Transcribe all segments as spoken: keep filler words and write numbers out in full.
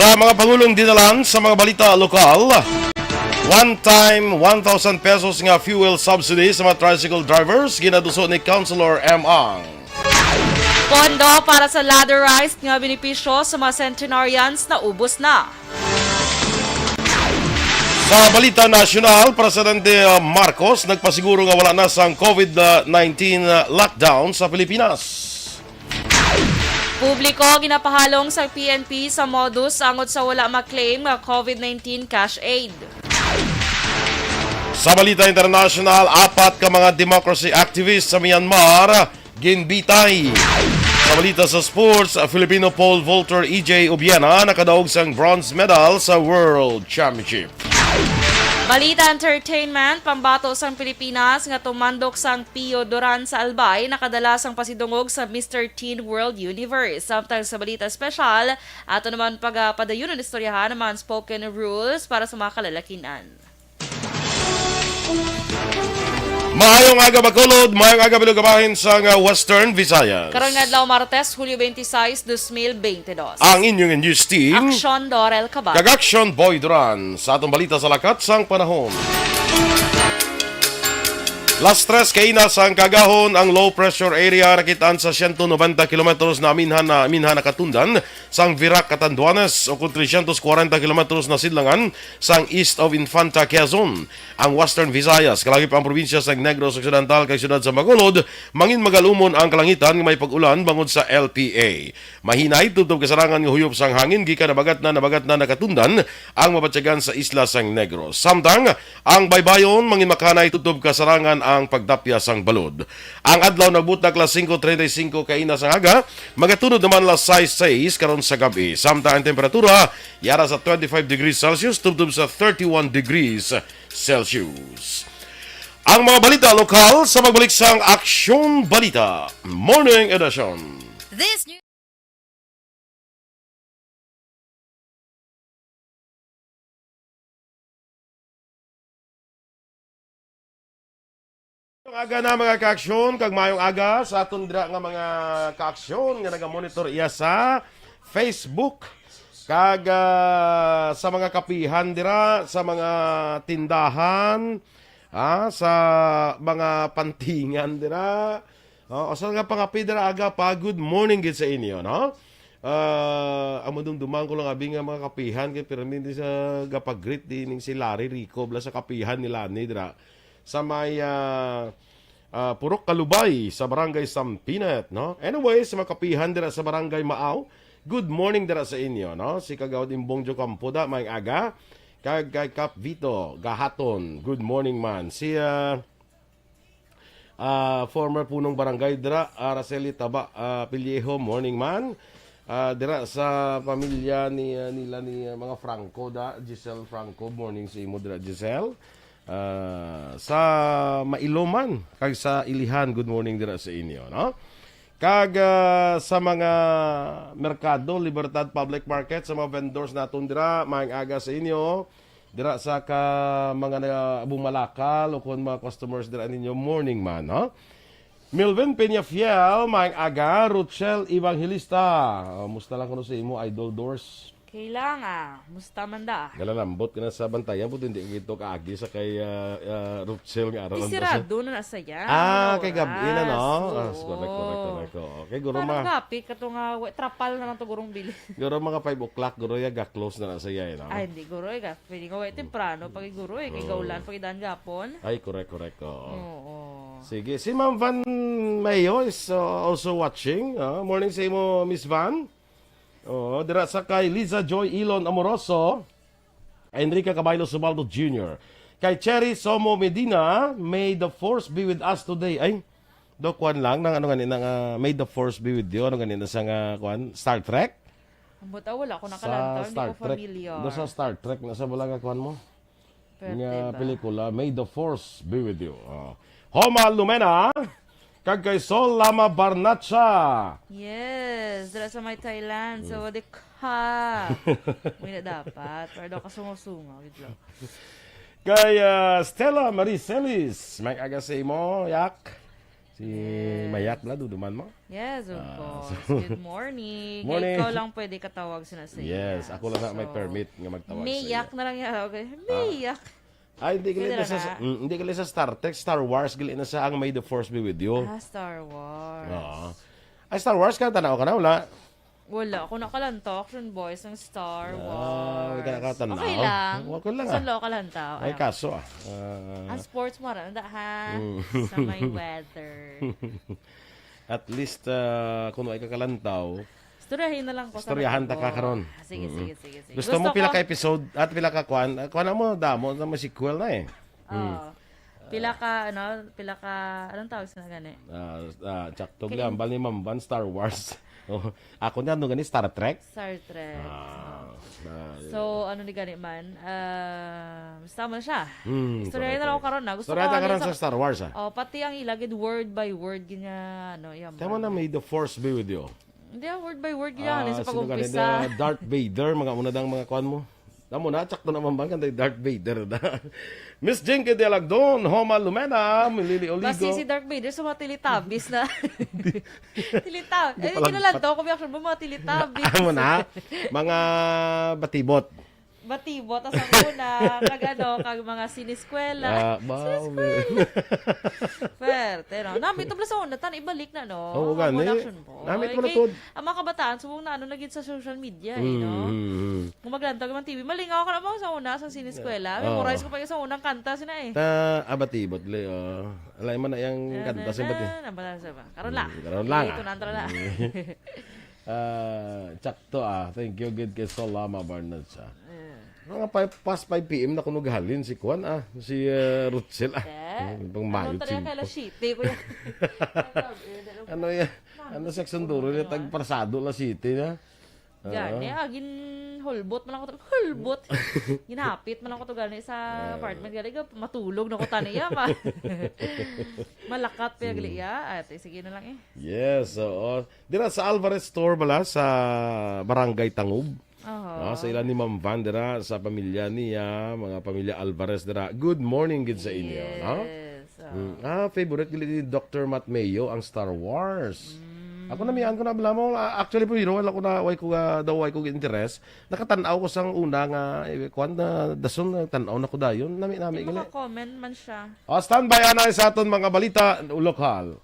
Sa mga pangulong dinalan sa mga balita lokal, one time, one thousand pesos nga fuel subsidy sa mga tricycle drivers, ginaduso ni Councilor M. Ang. Pondo para sa ladderized nga benepisyo sa mga centenarians naubos na. Sa balita nasyonal, Presidente Marcos nagpasiguro nga wala na sang covid nineteen lockdown sa Pilipinas. Publiko ginapahalong sa P N P sa modus angot sa wala ma-claim nga covid nineteen cash aid. Sa balita international, apat ka mga democracy activists sa Myanmar ginbitay. Sa balita sa sports, Filipino pole vaulter E J Ubiana nakadaog sang bronze medal sa World Championship. Balita entertainment, pambato sang Pilipinas nga tumandok sang Pio Duran sa Albay nakadala sang pasidungog sa Mister Teen World Universe. Samtang sa balita espesyal, ato naman pagapadayon ang istoryahan ang mga unspoken rules para sa mga kalalakinan. Maayong aga, Bacolod. Maayong aga, Bilog Kabahin sang, ah, Western Visayas. Karon nga adlaw, Martes, Hulyo twenty-six, dos mil veinte dos. Ang inyong news team, Aksyon Dorel Cabal. Kag Aksyon Boy Duran. Sa atong balita sa lakat sang panahon. Las tres kaina sang kaagahon ang low pressure area nakitaan sa siyento nobenta kilometros na minhan na minhan nakatundan sang Virac, Catanduanes, o kon trescientos kwarenta kilometros na sidlangan sang East of Infanta, Quezon. Ang Western Visayas, kalagip ang probinsya sang Negros Occidental kag siyudad sa Bacolod, mangin magalumon ang kalangitan nga may pag-ulan bangod sa L P A. Mahinay tubtob kasarangan nga huyop sang hangin gikan nabagatnan, nabagatnan nakatundan ang mabatyagan sa isla sang Negros. Samtang ang baybayon, mangin makanay tubtob kasarangan ang pagdapya sang balod. Ang adlaw nagbuta alas singko treinta y cinco kaina sang aga, magatunod naman alas sais sais karon sa gab-i. Samtang ang temperatura yara sa twenty-five degrees Celsius tubtob sa thirty-one degrees Celsius. Ang mga balita lokal sa pagbalik sang Aksyon Balita Morning Edition. This news Maayong aga na, mga kaaksyon, kag maayong aga sa aton dira nga mga kaaksyon nga nagamonitor iya sa Facebook kag, ah, sa mga kapihan dira, sa mga tindahan, ah, sa mga pantingan dira. Oh, asa nga pangapi dira aga pa, good morning gid sa inyo, no? Ah, ang madumduman ko lang abi nga mga kapihan kay pirmi di sa gapag-greet di ning si Larry Rico bala sa kapihan ni Lani dira sa may, ah, ah, Purok Kalubay sa Barangay Sampinet, no? Anyway, sa mga kapihan dira sa Barangay Maaw, good morning dira sa inyo, no? Si Kagawad Imbong Jocampo da, maayong aga. Kag kay Kap Vito Gahaton, good morning man. Si, ah, ah, former punong barangay dira, ah, Araceli Taba, ah, Pillejo, morning man. Ah, dira sa pamilya ni, ah, nila ni, ah, mga Franco da, Giselle Franco, morning sa imo dira, Giselle. Ah, sa Mailoman kag sa Ilihan, good morning dira sa inyo, no? Kag, ah, sa mga merkado, Libertad Public Market, sa mga vendors naton dira, maayong aga sa inyo. Dira sa ka mga na bumalakal o kon mga customers dira ninyo, morning man, no? Melvin Peñafiel, maayong aga. Rochelle Evangelista, ah, musta lang kuno sa imo, Idol Dors? Kailang, ah. Musta man da? Galalambot ka na sa bantayan, puto hindi ka ito kaagi sa kay, ah, ah, Rochelle nga araw. Isirado na na sa yan. Ah, kay gabi na, no? Ah, correct, correct, correct. Oo. Kay guro Parang ma- gapi ka to nga, wa-, trapal na lang to gurong bili. Guro mga five o'clock, guro ya ga-close na na sa iya, eh, no? Ay, hindi, guro, eh, ga-, pwede nga, wa-, temprano, pag guro, eh, kay gaulan, pag idan gapon. Ay, correct, correct, oo. Oo. Sige, si Ma'am Van Mayo is, uh, also watching. Ah, morning sa imo, Miss Van. Oo, dira sa kay Liza Joy Elon Amoroso, Enrica Caballo Subaldo Junior, kay Cherry Somo Medina, "May the force be with us today." Ay, do, kuwan lang, nang ano gani, nang, ah, "May the force be with you." Ano gani, na sa nga, kuwan, Star Trek? Ambot, ah, wala ko Sa nakalantaw, hindi Star ko Trek. Familiar. Do sa Star Trek, na sa bala nga, kuwan mo? Pwerte Nga ba? Pelikula, "May the Force be with you." Oh. Homa Lumena, kag kay Sol Lama Barnacha. Yes, dira sa may Thailand. Mm. Sawadee ka. Uy, na dapat. Para daw kasungaw-sungaw, wait lang. Kay, ah, Stella Marie Celis, maayong aga sa imo, yak. Si Yes. Mayak na, duduman mo? Yes, of Ah, course. so Good morning. Morning. Ikaw lang pwede katawag sina sa Yes, iya. ako lang na may So, permit nga magtawag sa Mayak iya. na lang yan. Okay. Ah. Mayak. Ay, hindi gali Pwede na na sa, na. mm, hindi gali sa Star Trek, Star Wars, gali na sa ang May the Force be with you. Ah, Star Wars. Oo. Ay, Star Wars ka, tanaw ka na, wala? Wala. Ako nakalanta, Action Boys, ang Star Ah, Wars. wala ka nakatanaw. Okay lang. Okay lang, Sa ah. lo kalanta. Ay, Ayan. kaso, ah. Ah. Ang sports mo, rin, ha? Mm. Sa may weather. At least, ah, kung wala ka kalantaw, Istoryahin na lang ko sa istoryahan ta ka matubod. karon. Sige, Mm. sige, sige, sige. Gusto Gusto mo pila ko ka episode at pila ka kwan? Ah, kwan mo, damo na may sequel na eh. Mm. Oo. Pila ka, ano, pila ka, anong tawag sa gani? Ah, ah, tsakto Kay lang, bali, Mamban, Star Wars. Oh, ako na, ano gani, Star Trek? Star Trek. Ah, ah, So, ano ni gani man? Ah, basta mo na siya. Hmm, Istoryahin na lang ko correct. karon, ah. Gusto Istoryahan ko ta karon ano sa sa Star Wars, ah. Oh, pati ang ilagid word by word, gid nga, ano, iya Tama man. na, may the force be with you. Hindi, ah, word by word, gid yan. Ah, Sa sino gani? pag-umpisa. The Darth Vader, mga una dang mga kuan mo. Amo na, tsakto naman ba kay Darth Vader na. Miss Jinky Dialagdon, Homa Lumena, Milili Oligo. Basi si Darth Vader sa mga Teletubbies na. Teletubbies. Hindi Ay, pa lang kinalad pat- daw ko, may action mo, mga Teletubbies. Amo na, mga batibot. Batibot, as ang una, kag ano, kag mga sineskwela. Ah, wow, Sineskwela. Pwerte, no? Namit mo sa una, tan ibalik na, no? Oo, Ang gani. Production boy. Namit mo na Kay, to. ang mga kabataan, subong na ano na gid sa social media, eh, no? Mm, mm, mm. Kung maglantaw ka man T V, malingaw ka na ba sa una sa sineskwela? Yeah. Memorize Oh. ko pa yung sa unang kanta, sina eh. Ta, abatibot, le, oh. Alay man na yung Yan, kanta, yan, sa bati. yan, yan, yan, yan. Karon lang. Mm, karon lang, Ito ah. na, tara na. Mm. Ah, tsakto, ah. Thank you, good kay Solama Barnard, ah. Mm. Mga pa-, past five P M na kuno gahalin si Kwan, ah. Si, ah, Rutsel, ah. Eh? Mm, pang Ano mayo, tayo tsimpo. kay alas siyete, kuya? Ano yan? Ano sa Sunduro niya? Tagparsado alas siyete na? Gani, Oo. ah, ginhulbot man lang ko to. Hulbot! Ginhapit man lang ko to gani sa Ah. apartment. Gani, ga-, matulog na ko tani, ya, pa. Malakat pa yung Hmm. gali, ya. Ate, sige na lang eh. Yes, oo. Dira sa Alvarez Store bala, sa Barangay Tangub. Aha. Ah, sa ilan ni Ma'am Van dira, sa pamilya niya, mga pamilya Alvarez dira. Good morning gid sa inyo, no? Yes, ah. Mm. Ah, favorite gid ni Doctor Matt Mayo ang Star Wars. Mm. Ako namian ko na bala mo. Ah, actually, pero wala ko na, way ko, ah, daw way ko interes. Nakatan-aw ko sang una nga, eh, kwan na, dason na tan-aw na ko dayon. Nami, nami Di gali. maka-comment man siya. Ah, standby, anay sa aton mga balita, lokal.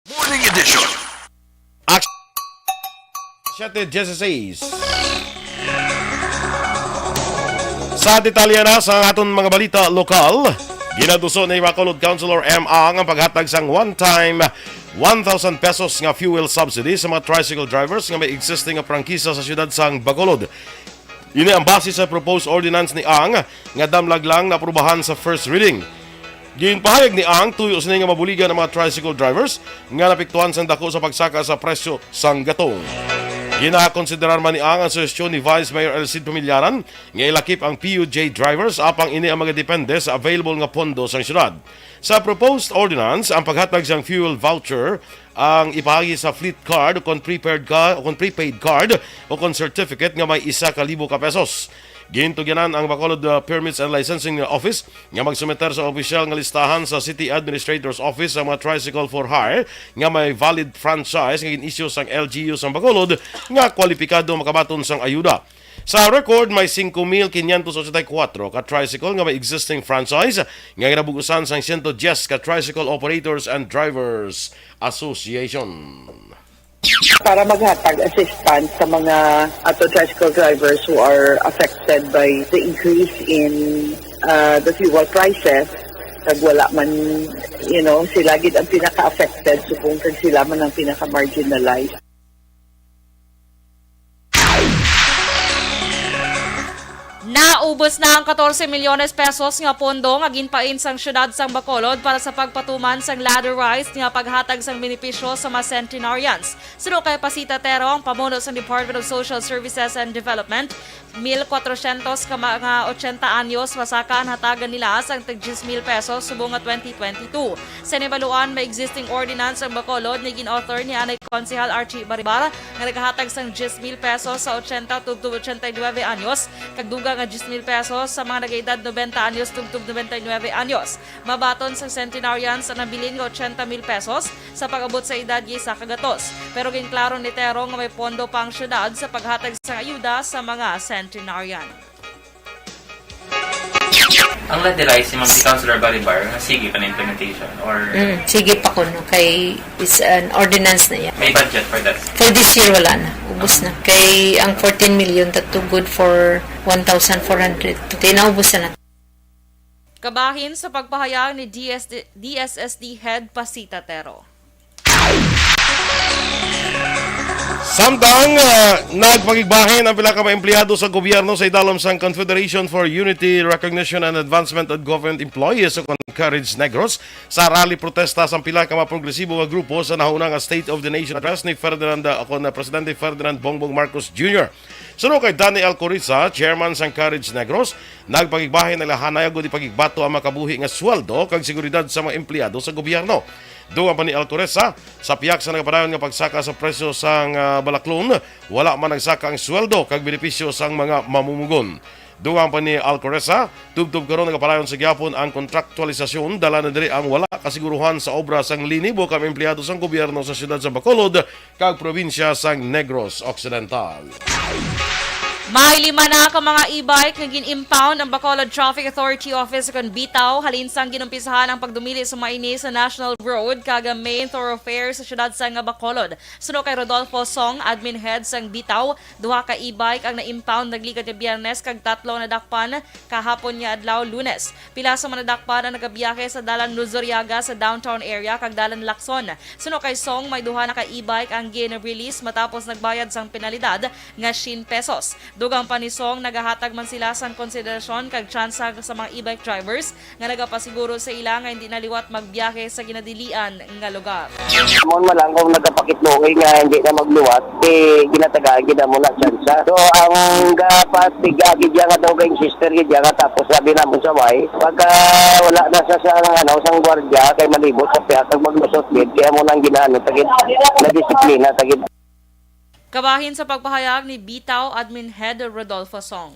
Morning edition. Ak-, siyete dieciséis. Sa detalye na sa aton mga balita lokal, ginaduso ni Bacolod Councilor M. Ang ang paghatag sang one-time one thousand pesos nga fuel subsidy sa mga tricycle drivers nga may existing nga prangkisa sa siyudad sang Bacolod. Ini ang base sa proposed ordinance ni Ang nga damlag lang naaprubahan sa first reading. Ginpahayag ni Ang, tuyo sini nga mabuligan ang mga tricycle drivers nga napiktuhan sang dako sa pagsaka sa presyo sang gatong. Ginakonsiderar man ni Ang ang suhestyon ni Vice Mayor El Cid Pamillaran nga ilakip ang P U J drivers, apang ini ang magadepende sa available nga pondo sang syudad. Sa proposed ordinance, ang paghatag sang fuel voucher ang ipaagi sa fleet card o kon prepaid ka, o kon prepaid card o kon certificate nga may isa ka libo ka pesos. Gintugyanan ang Bacolod, uh, Permits and Licensing Office nga magsumiter sa opisyal nga listahan sa City Administrator's Office sa mga tricycle for hire nga may valid franchise nga gin-issue sang L G U sang Bacolod nga kwalipikado makabaton sang ayuda. Sa record, may singko mil quinientos ochenta y cuatro ka tricycle nga may existing franchise nga ginabugusan sang siyento diyes ka Tricycle Operators and Drivers Association. Para maghatag assistance sa mga auto tricycle drivers who are affected by the increase in, uh, the fuel prices, kag wala man, you know, sila gid ang pinaka-affected, subong kag sila man ang pinaka-marginalized. Naubos na ang katorse milyones pesos nga pondo nga ginpain sang siyudad sang Bacolod para sa pagpatuman sang ladder rise nga paghatag sang benepisyo sa mga centenarians. Suno kay Pasita Tero, ang pamuno sang Department of Social Services and Development, mil kwatrosyentos ka mga otsenta anyos masaka ang hatagan nila sang tag diyes mil pesos subong nga twenty twenty-two. Sa nahibaluan, may existing ordinance ang Bacolod ni gin-author ni anay Konsehal Archie Baribar nga nagahatag sang diyes mil pesos sa otsenta tubtob otsenta y nuebe anyos, kag dugang nga diyes mil pesos sa mga nagaedad nobenta anyos tubtob nobenta y nuebe anyos. Mabaton sang centenarians ang nabilin nga otsenta mil pesos sa pag-abot sa edad nga isa ka gatos. Pero ginklaro ni Tero nga may pondo pa ang siyudad sa paghatag sang ayuda sa mga centenarian. Ang ladder rise si Ma'am si Councilor Baribar nga sige pa na implementation or Mm, sige pa kuno kay is an ordinance na yan. May budget for that? For this year wala na, ubos na. Kay ang fourteen million tato good for one thousand four hundred. Kay naubos na. Kabahin sa pagpahayag ni D S D, D S S D Head Pasita Tero. Samtang ah, nagpakigbahin ang pila ka mga empleyado sa gobyerno sa idalom sang Confederation for Unity, Recognition and Advancement of Government Employees o kon CAREG Negros sa rally protesta sang pila ka mga progresibo nga grupo sa nahauna nga State of the Nation Address ni Ferdinand ah, o kon ah, Presidente Ferdinand Bongbong Marcos Junior. Suno kay Danny Alcoriza, chairman sang CAREG Negros, nagpakigbahin ang lahanay agud ipakigbato ang makabuhi nga sweldo kag seguridad sa mga empleyado sa gobyerno. Dugang pa ni Alcoriza, sa pihak sa nagapadayon nga pagsaka sa presyo sang ah, balaklon, wala man nagsaka ang sweldo kag benepisyo sang mga mamumugon. Dugang pa ni Alcoriza, tubtob karon nagapadayon sa gihapon ang kontraktualisasyon, dala na diri ang wala kasiguruhan sa obra sang linibo ka mga empleyado sang gobyerno sa siyudad sa Bacolod kag probinsya sang Negros Occidental. May lima na ka mga e-bike nga gin-impound ang Bacolod Traffic Authority Office kon BITAW halin sang ginumpisahan ang pagdumili sa mga ini sa National Road kag main thoroughfare sa siyudad sang Bacolod. Suno kay Rodolfo Song, admin head sang BITAW, duha ka e-bike ang na-impound nagligad nga Biyernes kag tatlo ang nadakpan kahapon nga adlaw, Lunes. Pila sa mga nadakpan ang nagabiyahe sa dalan Luzuriaga sa downtown area kag dalan Lacson. Suno kay Song, may duha na ka e-bike ang gin-release matapos nagbayad sang penalidad nga syen pesos. Dugang pa ni Song, nagahatag man sila sang konsiderasyon kag tsansa sa mga e-bike drivers nga nagapasiguro sa ila nga hindi na liwat magbiyahe sa ginadilian nga lugar. Amo man lang kung nagapakitnoi nga hindi na magliwat, eh, ginatagaan gid namo na tsansa. So, ang gapat, tiga gid nga daw ka-insister gid nga tapos sabi namo sa way, pagka wala na sa, sa ano, sang gwardiya, kay malibot sa pihak, kag maglusot gid, kaya mo nang ginaano, tagid, na disiplina, tagid. Kabahin sa pagpahayag ni BITAW Admin Head Rodolfo Song.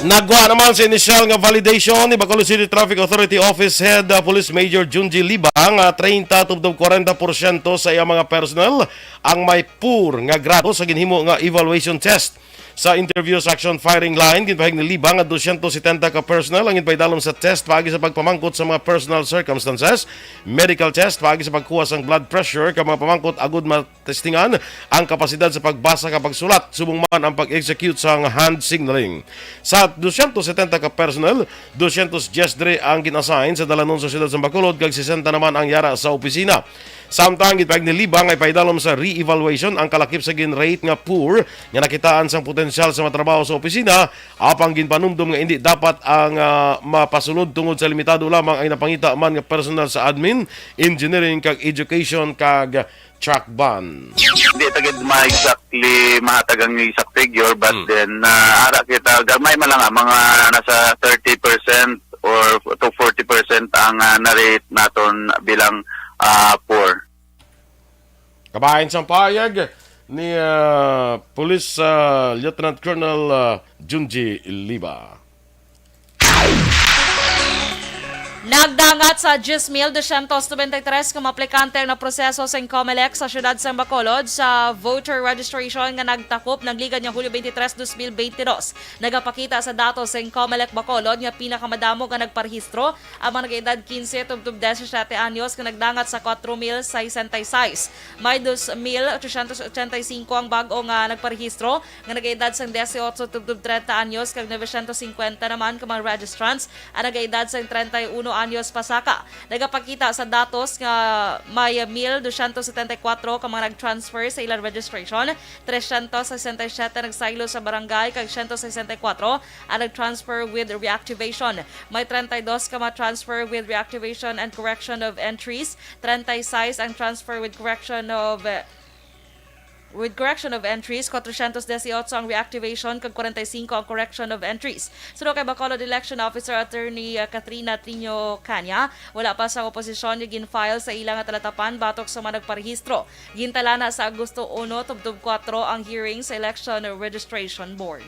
Nagwa naman sa inisyal nga validation ni Bacolod City Traffic Authority Office Head uh, Police Major Junji Libang nga treinta tubtob kwarenta porsyento sa iyang mga personnel ang may poor nga grado sa ginhimo nga evaluation test. Sa interview sa Action Firing Line, ginpahayag ni Libang nga dosyentos setenta ka personnel ang ginpaidalom sa test paagi sa pagpamangkot sa mga personal circumstances, medical test paagi sa pagkuha sang blood pressure kag mga pamangkot agud matestingan ang kapasidad sa pagbasa kag pagsulat, subong man ang pag-execute sang hand signaling. Sa dosyentos setenta ka personnel, dosyentos diyes diri ang gin-assign sa dalanon sa siyudad sa Bacolod kag sesenta naman ang yara sa opisina. Samtang ginpahayag ni Libang nga ipaidalom sa re-evaluation ang kalakip sa gin-rate nga poor nga nakitaan sang potensyal sa matrabaho sa opisina, apang ginpanumdom nga indi dapat ang ah, mapasulod tungod sa limitado lamang ang napangita man nga personal sa admin, engineering kag education kag truck ban. Hindi ta gid ma-exactly mahatag ang exact figure, but then ah, ara kita gamay man lang ah, mga nasa thirty percent or to forty percent ang ah, na-rate naton bilang ah, poor. Kabahin sang pahayag ni ah, Police ah, Lieutenant Colonel ah, Junji Liba. Nagdangat sa diyes mil dosyentos nobenta y tres ka mga aplikante ang naproseso sa Comelec sa siyudad sa Bacolod sa voter registration nga nagtakop nagligad nga Hulyo twenty-three, dos mil twenty-two. Nagapakita sa datos sa Comelec Bacolod nga pinakamadamo nga nagparehistro ang mga nag-edad quince tubtob disisiete anyos nga nagdangat sa kuwatro mil sesenta y seis. May dos mil ochocientos ochenta y cinco ang bag-o nga nagparehistro nga nag-edad sang dieciocho tubtob treinta anyos kag novecientos cincuenta naman ka mga registrants ang nag-edad sang treinta y uno Anyos Pasaka. Nagapakita sa datos nga may mil dosyentos setenta y kuwatro ka mga nag-transfer sa ilang registration, tresyentos sesenta y siyete nagsaylo sa barangay, kag siyento sesenta y kuwatro ang nag-transfer with reactivation. May treinta y dos ka mga transfer with reactivation and correction of entries, treinta y seis ang transfer with correction of, eh, with correction of entries, cuatrocientos dieciocho ang reactivation, kag kwarenta y singko ang correction of entries. Suno kay Bacolod Election Officer Attorney, uh, Katrina Trino Caña, wala pa sa oposisyon nga gin-file sa ila nga talatapan batok sa mga nagparehistro. Gintalana sa Agosto uno tubtob kuwatro ang hearing sa Election Registration Board.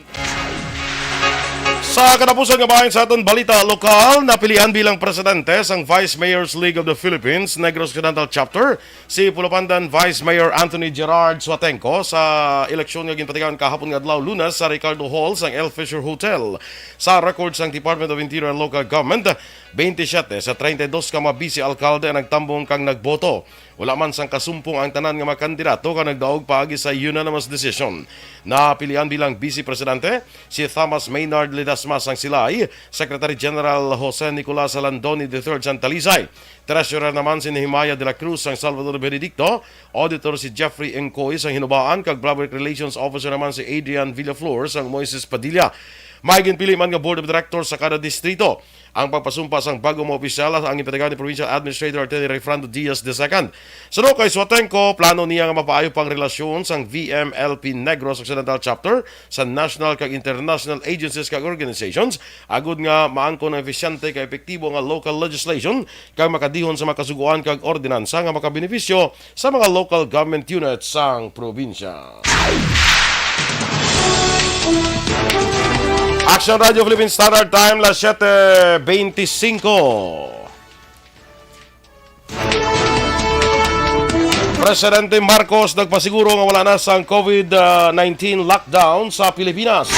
Sa katapusan nga bahin sa aton balita lokal, napilian bilang presidente sang Vice Mayors League of the Philippines Negros Occidental Chapter si Pulapandan Vice Mayor Anthony Gerard Suatenco sa eleksyon nga ginpatigayon kahapon nga adlaw, Lunes, sa Ricardo Hall sang El Fisher Hotel. Sa record sang Department of Interior and Local Government, twenty-seven sa treinta y dos ka mga bise alkalde ang nagtambong kag nagboto. Wala man sang kasumpong ang tanan nga mga kandidato kag nagdaog paagi sa unanimous decision. Napilian bilang vice presidente si Thomas Maynard Ledesma sang Silay, Secretary General Jose Nicolas Landoni the third sang Talisay, Treasurer naman si Nehemiah de la Cruz sang Salvador Benedicto, Auditor si Jeffrey Engcoy sang Hinubaan, kag Public Relations Officer naman si Adrian Villaflor sang Moises Padilla. May ginpili man nga Board of Directors sa kada distrito. Ang pagpasumpa sang bag-o mga opisyal ang ipatigayon ni Provincial Administrator Attorney Rayfrando Diaz the second. Suno kay Suatenco, plano niya nga mapaayo pang relasyon sang V M L P Negros Occidental Chapter sa national kag international agencies kag organizations, agud nga maangkon ang efisyente kag epektibo nga local legislation kag makadihon sa mga kasugoan kag ordinansa nga makabenepisyo sa mga local government units sang probinsya. Action Radio Philippine Standard Time, las siete veinticinco. Presidente Marcos nagpasiguro nga wala na sang COVID nineteen lockdown sa Pilipinas.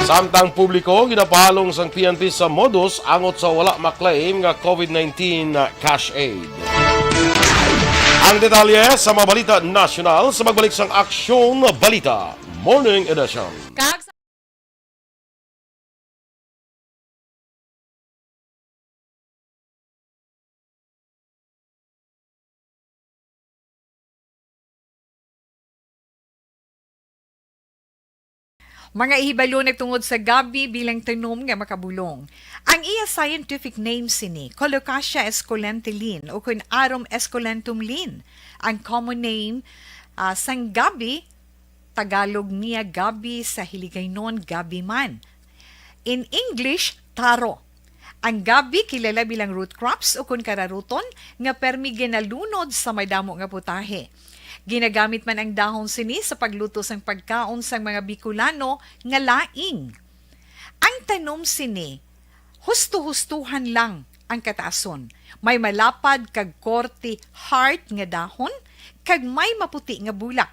Samtang publiko, ginapalong sang P N P sa modus angot sa wala maklaim nga COVID nineteen cash aid. Ang detalye sa mga balita nasyonal sa pagbalik sang Aksyon Balita Morning Edition. Kag sa Mga ihibalo nagtungod sa gabi bilang tanom nga makabulong. Ang iya scientific name sini, Colocasia esculenta Lin, ukon Arum esculentum Lin. Ang common name, ah, sang gabi, Tagalog niya gabi, sa Hiligaynon gabi man. In English, taro. Ang gabi kilala bilang root crops ukon kararuton nga permi ginalunod sa madamo nga putahe. Ginagamit man ang dahon sini sa pagluto sang pagkaon sang mga Bicolano nga laing. Ang tanom sini, husto-hustohan lang ang kataason. May malapad kag korte heart nga dahon kag may maputi nga bulak.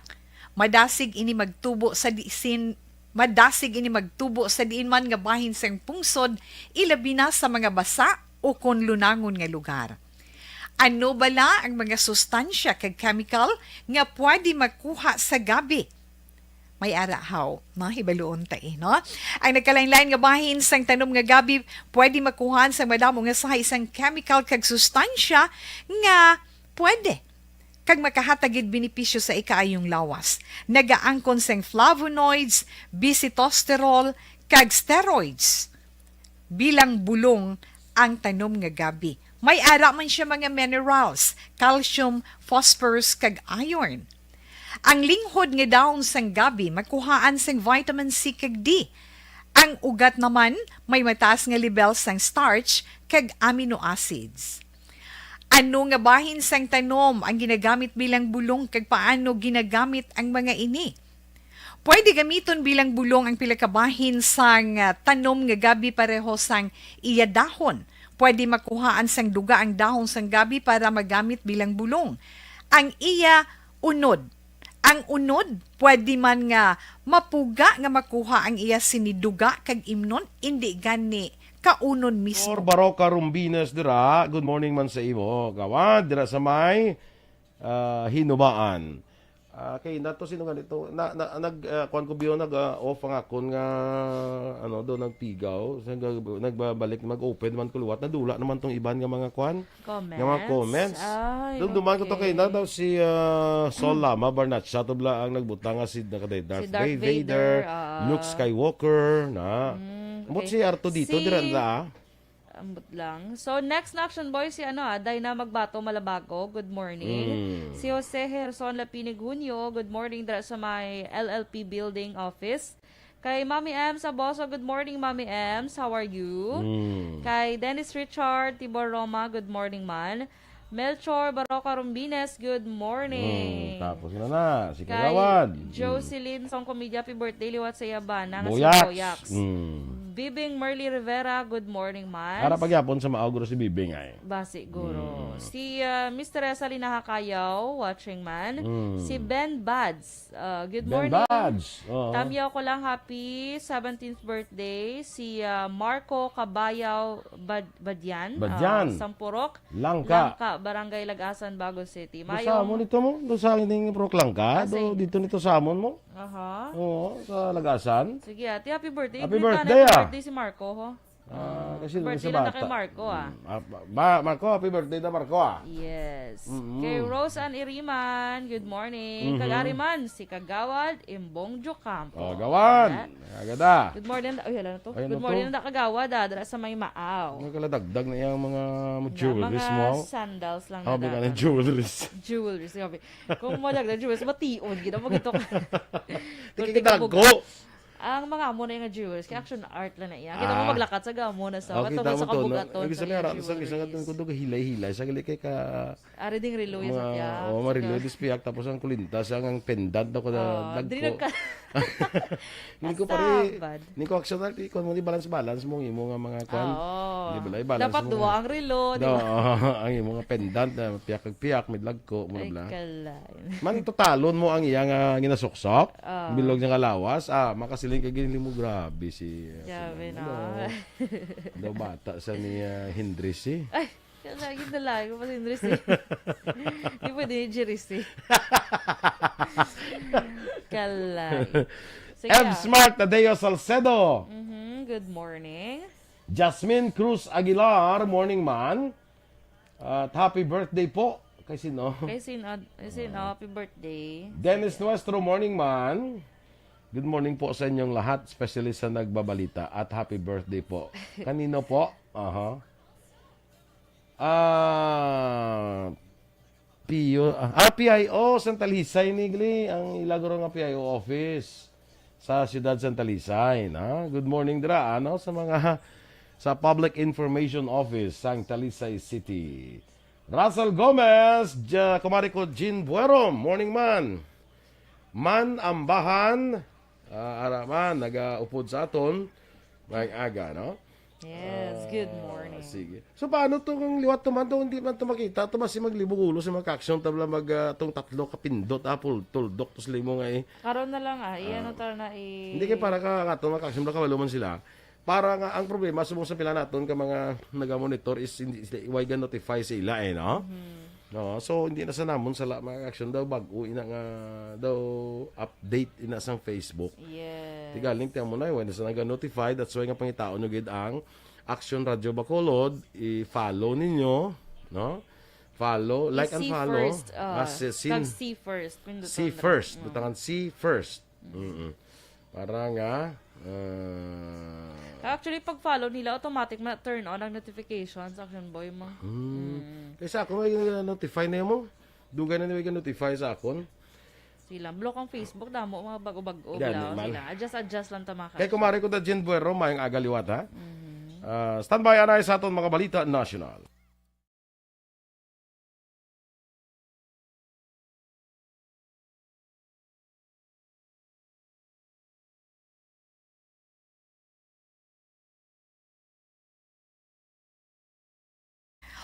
Madasig ini magtubo sa disin Madasig ini magtubo sa diin man nga bahin sang pungsod, ilabi na sa mga basa ukon lunangon nga lugar. Ano bala ang mga sustansya kag chemical nga pwede makuha sa gabi? May ara haw, no? Hibaluon ta, eh, no? Ang nagkalain-lain nga bahin sang tanom nga gabi pwede makuhaan sang madamo nga sahi sang chemical kag sustansya nga pwede kag makahatag gid benepisyo sa ikaayong lawas. Nagaangkon sing flavonoids, bisitosterol, kag steroids. Bilang bulong ang tanom nga gabi. May ara man siya mga minerals, calcium, phosphorus, kag iron. Ang linghod nga dahon sang gabi makuhaan sing vitamin C kag D. Ang ugat naman may mataas nga lebel sang starch kag amino acids. Ano nga bahin sang tanom ang ginagamit bilang bulong, kag paano ginagamit ang mga ini? Pwede gamiton bilang bulong ang pila ka bahin sang, ah, tanom nga gabi pareho sang iya dahon. Pwede makuhaan sang duga ang dahon sang gabi para magamit bilang bulong. Ang iya unod. Ang unod, pwede man nga mapuga nga makuha ang iya sini duga kag imnon, indi gani kaunon mismo. Or Baroka Rumbines dira, good morning man sa imo. Gawad, dira sa may, ah, Hinubaan. Ah, kay nato sino ganito, na, na, nag, ah, kuwan ko biyo, nag, ah, off ang akon nga, ano, do nagpigaw, sa nag-, nagbabalik, mag-open man ko liwat, nadula naman tong iban nga mga kuwan, nga mga Comments? comments. Ay, Dumduman ko to kay na okay. daw si, ah, Sol Lama Barnatsa to bla ang nagbutang nga si, naka-, Darth Si Darth Vader, Vader, ah. Luke Skywalker, na. Mm, Ambot okay. si Arto dito, Si dira na, ah. Ambot lang. So, next na Action Boy, si ano, ah, Dayna Magbato Malabago. Good morning. Mm. Si Jose Herson Lapinig Hunyo, good morning dira sa may L L P Building Office. Kay Mami M Saboso, good morning, Mami M. How are you? Mm. Kay Dennis Richard Tibor Roma, good morning man. Melchor Baroca Rumbines, good morning. Mm, tapos na na, si Kay Kagawad. Mm. Jocelyn Songcomedia, happy birthday, liwat sa iya bana nga si Boyaks. Boyaks. Mm. Bibing Merly Rivera, good morning, man. Ara pagyapon sa maog ro si Bibing ay. Basi, guro. Mm. Si, ah, Miss Teresa Linaha Cayaw, watching man. Mm. Si Ben Bads, ah, good Ben morning. Bads. Oo. Tamyaw ko lang, happy seventeenth birthday. Si, ah, Marco Cabayaw Bad-, Badian, Badian. ah, Sampurok, Langka. Langka, Barangay Lagasan, Bago City. Do Mayong sa amon ito mo? Do sa ining Purok Langka? Ah, Do sa dito nito sa amon mo? Aha. Oo, sa Lagasan. Sige, ate, happy birthday. Happy Greet na birthday, happy ah. birthday si Marco, ho. Ah, kasi Birthday sa lang na bata. kay Marco, ah. Mm. Ah, ba, Marco, happy birthday na, Marco, ah. Yes. Mm-mm. Kay Rose Ann Iriman, good morning. Mhm. Kag ari man, si Kagawad Imbong Jocampo. Oh, Gawan. Ayan. Agada. Good morning. Uy, hala na to. Ay, ano Good morning to? na, Kagawad, ah, dala sa may Maaw. Nagkaladagdag na iyang mga Na, jewelries mga mo, ah. sandals lang Sabi na nga ng dapat. jewelries. Jewelries, sabi. Kung mo dagdag jewelries, mation, gina mo gito ka. Tiki Kung tika dago. bugas. Ang mga amo na yung jewelries, kaya action art lang na iya. Kita mo Ah. maglakat sa gamo na sa, Oh, kita katungod mo sa to, no? kabugaton Ibig sa sabihin, iya ara, sa, sa, jewelries. Kung duga hilay-hilay, sa gali kay ka, Ari ding relo, yes, mga, at yeah. oh, mga relo, Sige. dispiyak, tapos ang kulintas, ang, ang pendant, ako na Ah, dagko. diri nagka- Hindi ko pare, Kasabad. hindi ko action art, ikaw mo, di balance-balance mo, imo nga mga kwan. Ah, oo. Di ba, i-balance Dapat mo. duwa ang relo, di No, ba? ang imo nga pendant na piyak-piyak, may dagko, mo Ay, bla. kalay. Man, totalon mo ang iya nga ginasuksok, Ah. bilog niya nga lawas, ah, makasiling ka, "Ginli mo, grabe si, ah, Grabe, si, no? ano, daw bata sa ni, ah, Hindris, eh." Ay, kalay, yun na lang, yung pa si Hindris, eh. Di pwede ni Jiris, eh. Kalay. Sige, Ev ah. Smart Tadeo Salcedo. Mhm, good morning. Jasmine Cruz Aguilar, morning man. At happy birthday po. Kay sino? Kay sino, kay sino, Ah. happy birthday. Dennis Sige. Nuestro, morning man. Good morning po sa inyong lahat, especially sa nagbabalita. At happy birthday po. Kanino po? Aha. Ah, P I O, ah, ah, P I O, sa Talisay, nigli, ang ilagro nga P I O office sa siyudad sa Talisay, na? Good morning dira, ano, sa mga, sa Public Information Office sa Talisay City. Russell Gomez, ja-, kumari ko, Jean Buero, morning man. Man Ambahan, ah, ara man, nagaupod sa aton, maayong aga, no? Yes, good Ah, morning. sige. So, paano to kung liwat to man to, hindi man to makita? To, basi maglibog ulo sa mga ka-action, tabla mag, ah, tong tatlo kapindot, ah, pul-, tuldok to sila mo nga, eh. Karon na lang, ah, i-ano Ah. to na, i- Hindi kay para ka, ka to, mga ka-action, baka walo man sila. Para nga, ang problema, subong sa pila naton ka mga naga-monitor is hindi sila, why ga notify sa ila, eh, no? Mhm. No, so, hindi na sa namon sala mga action daw, bag-o ina nga daw update ina sang Facebook. Yes. Tigaling tiyan mo na, wala na sa naga-notify. That's why nga pangitaon nyo gid ang Action Radio Bacolod, i-follow ninyo, no? Follow, like and I-see follow. first, ah, Ah, si-, sin-, kag see first, pindutan see lang. first, Mm. butangan see first. Mm. Para nga, ah, Actually, pag follow nila, automatic ma-turn on ang notifications, Action Boy mo. Hmm. Mm. Kay sa ako, may, uh, notify na mo. Dugay na may notify sa akon. Sila, block ang Facebook, damo mga bago-bago, Yan, bla, man. sila. Adjust, adjust lang ta, mga Kay ka-action. kumari ko na Jen Buero, maayong aga liwat, ha? Mhm. Ah, standby, anay sa aton mga balita national.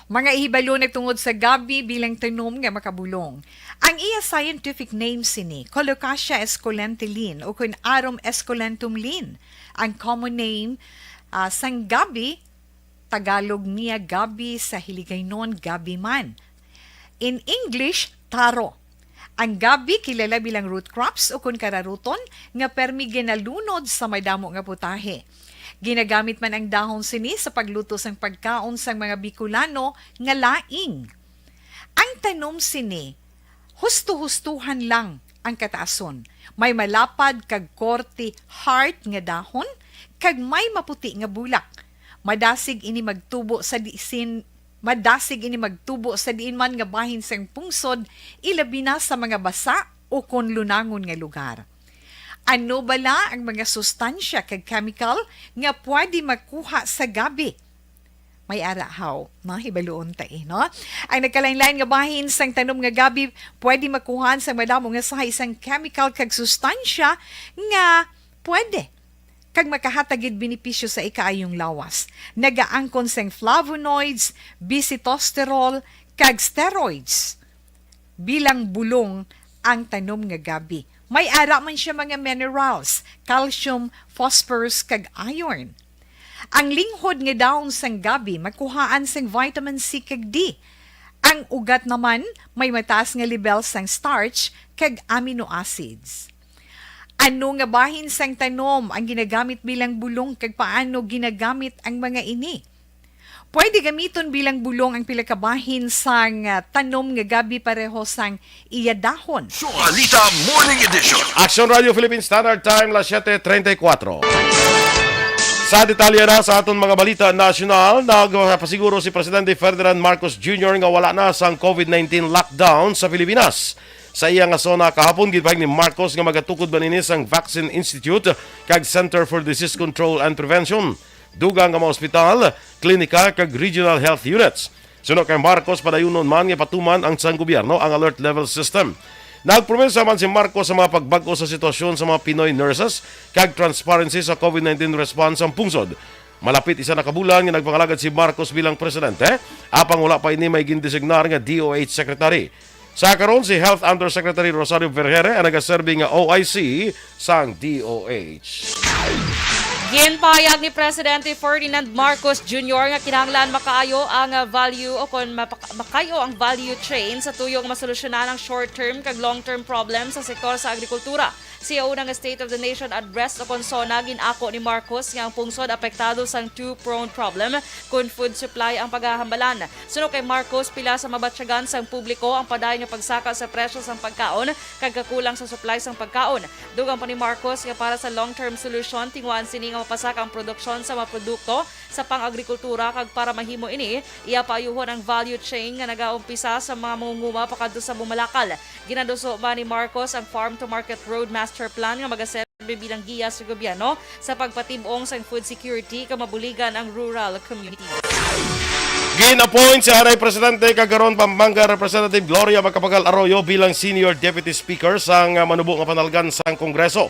Mga ihibalo nagtungod sa gabi bilang tanom nga makabulong. Ang iya scientific name sini, Colocasia esculenta Lin, o kun Arum esculentum Lin. Ang common name, ah, sang gabi, Tagalog niya gabi, sa Hiligaynon gabi man. In English, taro. Ang gabi kilala bilang root crops ukon kararuton nga permi ginalunod sa madamo nga putahe. Ginagamit man ang dahon sini sa pagluto sang pagkaon sang mga Bicolano nga laing. Ang tanom sini, husto-hustuhan lang ang kataason. May malapad kag korte heart nga dahon kag may maputi nga bulak. Madasig ini magtubo sa disin, madasig ini magtubo sa diin man nga bahin sang pungsod, ilabi na sa mga basa o kon lunangon nga lugar. Ano bala ang mga sustansya kag chemical nga pwede makuha sa gabi? May ara haw, no? Hibaluon ta, eh, no? Ang nagkalain-lain nga bahin sang tanom nga gabi pwede makuhan sang madamo nga sahi sang chemical kag sustansya nga pwede kag makahatag gid benepisyo sa ikaayong lawas. Nagaangkon sang flavonoids, bisitosterol, kag steroids bilang bulong ang tanom nga gabi. May ara man siya mga minerals, calcium, phosphorus, kag iron. Ang linghod nga dahon sang gabi makuhaan sang vitamin C kag D. Ang ugat naman may mataas nga lebel sang starch kag amino acids. Ano nga bahin sang tanom ang ginagamit bilang bulong kag paano ginagamit ang mga ini? Pwede gamiton bilang bulong ang pila ka bahin sang, ah, tanom nga gabi pareho sang iya dahon. Balita Morning Edition. Action Radio Philippine Standard Time, las siete treinta y cuatro. Sa detalye na sa aton mga balita nasyonal, nagpasiguro si Presidente Ferdinand Marcos Junior nga wala na sang COVID nineteen lockdown sa Pilipinas. Sa iya nga SONA kahapon, ginpahayag ni Marcos nga magatukod man ini sang Vaccine Institute kag Center for Disease Control and Prevention, dugang nga mga ospital, klinika, kag regional health units. Suno kay Marcos, padayunon man nga patuman ang sang gobyerno ang alert level system. Nagpromesa man si Marcos sa mga pagbag-o sa sitwasyon sa mga Pinoy nurses kag transparency sa COVID nineteen response sang pungsod. Malapit isa na ka bulan nga nagpangalagad si Marcos bilang presidente, apang wala pa ini may gindesignar nga D O H secretary. Sa karon, si Health Undersecretary Rosario Vergeire ang nagaserbi nga O I C sang D O H. Ginpahayag ni Presidente Ferdinand Marcos Junior nga kinahanglan makaayo ang value o kon mapak-, makay-o ang value chain sa tuyo nga masolusyonan ang short-term kag long-term problem sa sektor sa agrikultura. Sa iya una nga State of the Nation Address o kon SONA, gin-ako ni Marcos nga ang pungsod apektado sang two-pronged problem kon food supply ang pagahambalan. Suno kay Marcos, pila sa mabatyagan sang publiko ang padayon nga pagsaka sa presyo sang pagkaon kag kakulang sa supply sang pagkaon. Dugang pa ni Marcos nga para sa long-term solution, tinguhaan sini nga mapasaka ang produksyon sa mga produkto sa pang-agrikultura, kag para mahimo ini, iya paayuhon ang value chain nga nagaumpisa sa mga mangunguma pakadto sa bumalakal. Ginaduso man ni Marcos ang Farm to Market Road Master Plan nga magaserbi bilang giya sa gobyerno sa pagpatib-ong sang food security kag mabuligan ang rural community. Gin-appoint si anay Presidente kag karon Pampanga Representative Gloria Macapagal Arroyo bilang Senior Deputy Speaker sang, ah, manubo nga panalgan sang Kongreso.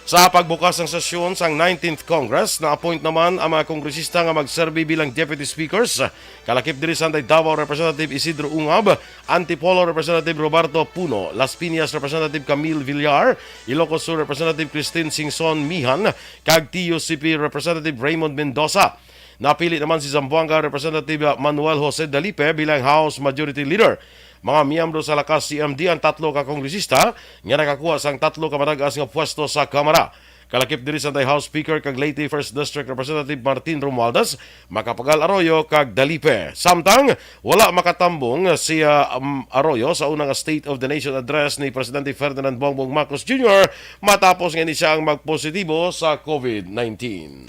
Sa pagbukas sang sesyon sang nineteenth Congress, na-appoint naman ang mga kongresista nga magserbi bilang deputy speakers, kalakip diri sa Anti-Davao Representative Isidro Ungab, Antipolo Representative Roberto Puno, Las Piñas Representative Camille Villar, Ilocos Sur Representative Christine Singson Mihan, kag T U C P Representative Raymond Mendoza. Napili naman si Zamboanga Representative Manuel Jose Dalipe bilang House Majority Leader. Mga miyembro sa Lakas C M D ang tatlo ka kongresista nga nakakuha sang tatlo ka matag-as nga pwesto sa Kamara. Kalakip diri sa House Speaker kag Leyte First District Representative Martin Romualdez, Macapagal Arroyo kag Dalipe. Samtang wala makatambong si, ah, um, Arroyo sa una nga State of the Nation Address ni Presidente Ferdinand Bongbong Marcos Junior matapos nga ini siya ang magpositibo sa COVID nineteen.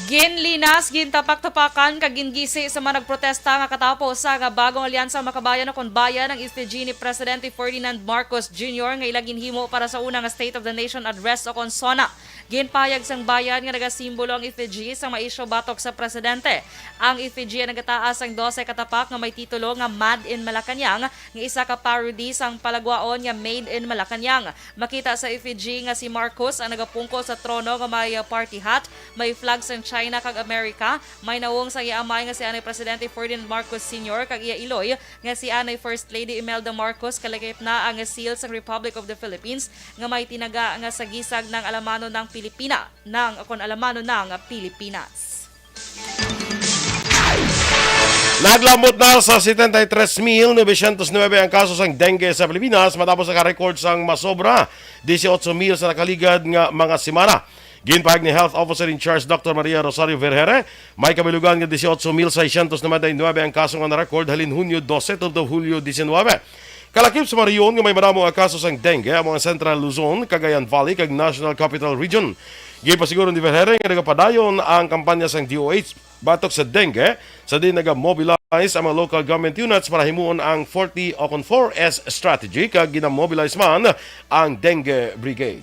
Ginlinas, gintapak-tapakan, kag gingisi sa mga nagprotesta nga katapo sa nga bagong Alyansa Makabayan o kon Bayan ang effigy ni Presidente Ferdinand Marcos Junior nga ila ginhimo para sa una nga State of the Nation Address o kon SONA. Ginpahayag sang Bayan nga nagasimbolo ang effigy sang maisyu batok sa presidente. Ang effigy ang nagataas sang dose ka tapak nga may titulo nga Made in Malacañang, nga isa ka parody sang palagwaon nga Made in Malacañang. Makita sa effigy nga si Marcos ang nagapungko sa trono nga may, uh, party hat, may flag sang China kag America, may nawong sang iya amay nga si anay Presidente Ferdinand Marcos Senior kag iya iloy nga si anay First Lady Imelda Marcos, kalakip na ang seal sang Republic of the Philippines nga may tinaga nga sa gisag ng Alamano ng Pilipina, ng, kon Alamano ng Pilipinas. Naglambot na sa setenta y tres mil novecientos nuebe ang kaso sang dengue sa Pilipinas matapos naka-record sang masobra dieciocho mil sa nakaligad nga mga semana. Ginpahayag ni Health Officer in Charge Doctor Maria Rosario Vergere, may kabilugan nga dieciocho mil seiscientos noventa y nuebe ang kaso nga na-record halin Hunyo dose tubtob Hulyo diecinuebe. Kalakip sa mga rehiyon nga may madamo nga kaso sang dengue amo ang Central Luzon, Cagayan Valley, kag National Capital Region. Ginpasiguro ni Vergere nga nagapadayon ang kampanya sang D O H batok sa dengue, sa diin nagamobilize ang mga local government units para himuon ang forty o kon four S strategy, kag ginamobilize man ang dengue brigade.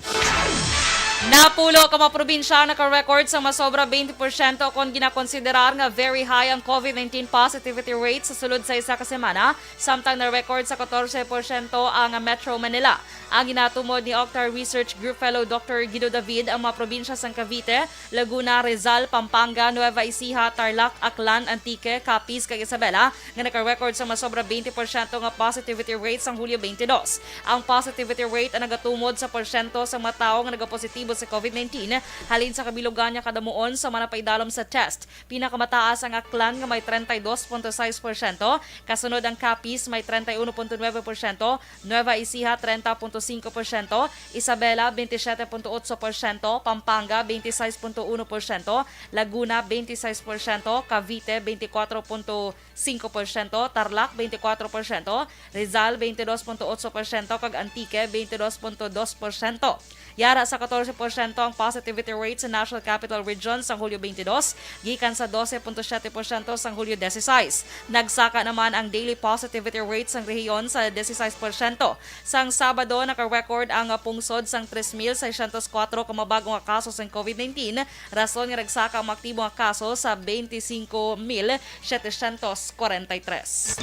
Napulo ka mga probinsya ang naka-record sa masobra twenty porsyento kon ginakonsiderar nga very high ang COVID nineteen positivity rate sa sulod sa isa ka semana, samtang na-record sa katorse porsyento ang Metro Manila. Ang ginatumod ni Octar Research Group Fellow Doctor Guido David, ang mga probinsya sang Cavite, Laguna, Rizal, Pampanga, Nueva Ecija, Tarlac, Aklan, Antique, Capiz, kag Isabela nga naka-record sa masobra twenty porsyento nga positivity rate sang Hulyo twenty-dos. Ang positivity rate ang nagatumod sa porsyento sa mga tawo nga nagapositibo sa COVID nineteen halin sa kabilugan nga kadamuon sa mga napaidalom sa test. Pinakamataas ang Aklan nga may treinta y dos punto sais porsyento, kasunod ang Capiz may treinta y uno punto nuebe porsyento, Nueva Ecija treinta punto cinco porsyento, Isabela veintisiete punto otso porsyento, Pampanga veintiseis punto uno porsyento, Laguna veintiseis porsyento, Cavite veinticuatro punto cinco porsyento, Tarlac veinticuatro porsyento, Rizal veintidós punto otso porsyento, kag Antique veintidós punto dos porsyento. Yara sa katorse porsyento ang positivity rate sa National Capital Region sang Hulyo twenty-two, gikan sa dose punto siyete porsyento sang Hulyo dieciséis. Nagsaka naman ang daily positivity rate sang rehiyon sa dieciséis porsyento. Sang Sabado, naka-record ang pungsod sang tres mil seiscientos cuatro ka mga bag-o nga kaso sang COVID nineteen, rason nga nagsaka ang mga aktibo nga kaso sa twenty-cinco mil setecientos cuarenta y tres.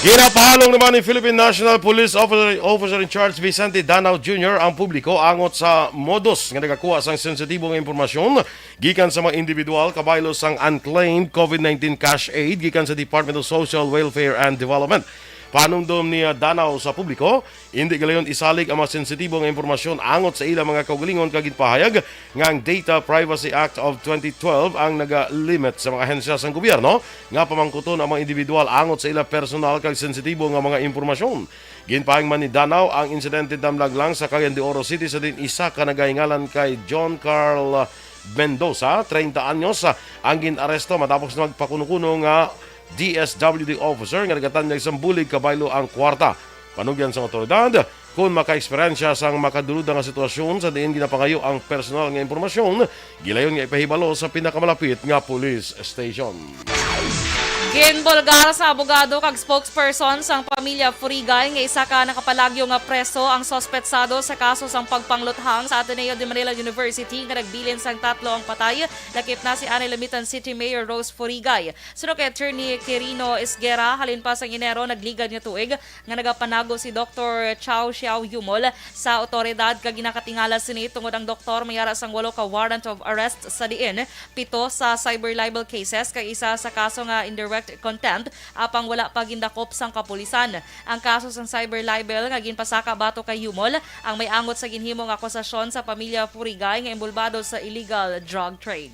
Ginapahulong naman ni Philippine National Police Officer, Officer in Charge Vicente Danao Junior ang publiko angot sa modus nga nagakuha sang sensitibo nga impormasyon gikan sa mga individual kabaylo sang unclaimed COVID nineteen cash aid gikan sa Department of Social Welfare and Development. Panumdom ni, ah, Danao sa publiko, indi galayon isalig ang mga sensitibo nga impormasyon angot sa ilang mga kaugalingon, kag ginpahayag nga ang Data Privacy Act of twenty twelve ang nagalimit sa mga ahensya sang gobyerno nga pamangkuton ang mga individual angot sa ila personal kag sensitibo nga mga impormasyon. Ginpahayag man ni Danao, ang insidente damlag lang sa Cagayan de Oro City, sa diin isa ka nagahingalan kay John Carl Mendoza, treinta anyos, ang gin-aresto matapos na magpakuno-kuno nga D S W D officer nga nagatanyag sang bulig kabaylo ang kwarta. Panugyan sang awtoridad, kon makaeksperyensya sang makadulod nga sitwasyon sa diin ginapangayo ang personal nga impormasyon, gilayon nga ipahibalo sa pinakamalapit nga police station. Ginbulgar sa abogado kag spokesperson sang pamilya Furigay nga isa ka nakapalagyo nga preso ang suspetsado sa kaso sang pagpangluthang sa Ateneo de Manila University nga nagbilin sang tatlo ang patay, lakip na si anay Lamitan City Mayor Rose Furigay. Suno kay Attorney Quirino Esguerra, halin pa sang Enero nagligad nga tuig, nga nagapanago si Doktor Chow Xiao Yumol sa awtoridad kag ginakatingala sini tungod ang doktor may ara sang walo ka warrant of arrest, sa diin pito sa cyber libel cases kag isa sa kaso nga indirect contempt, apang wala pa gindakop sang kapulisan. Ang kaso sang cyber libel nga ginpasaka batok kay Yumol ang may angot sa ginhimo nga akusasyon sa pamilya Furigay nga imbulbado sa illegal drug trade.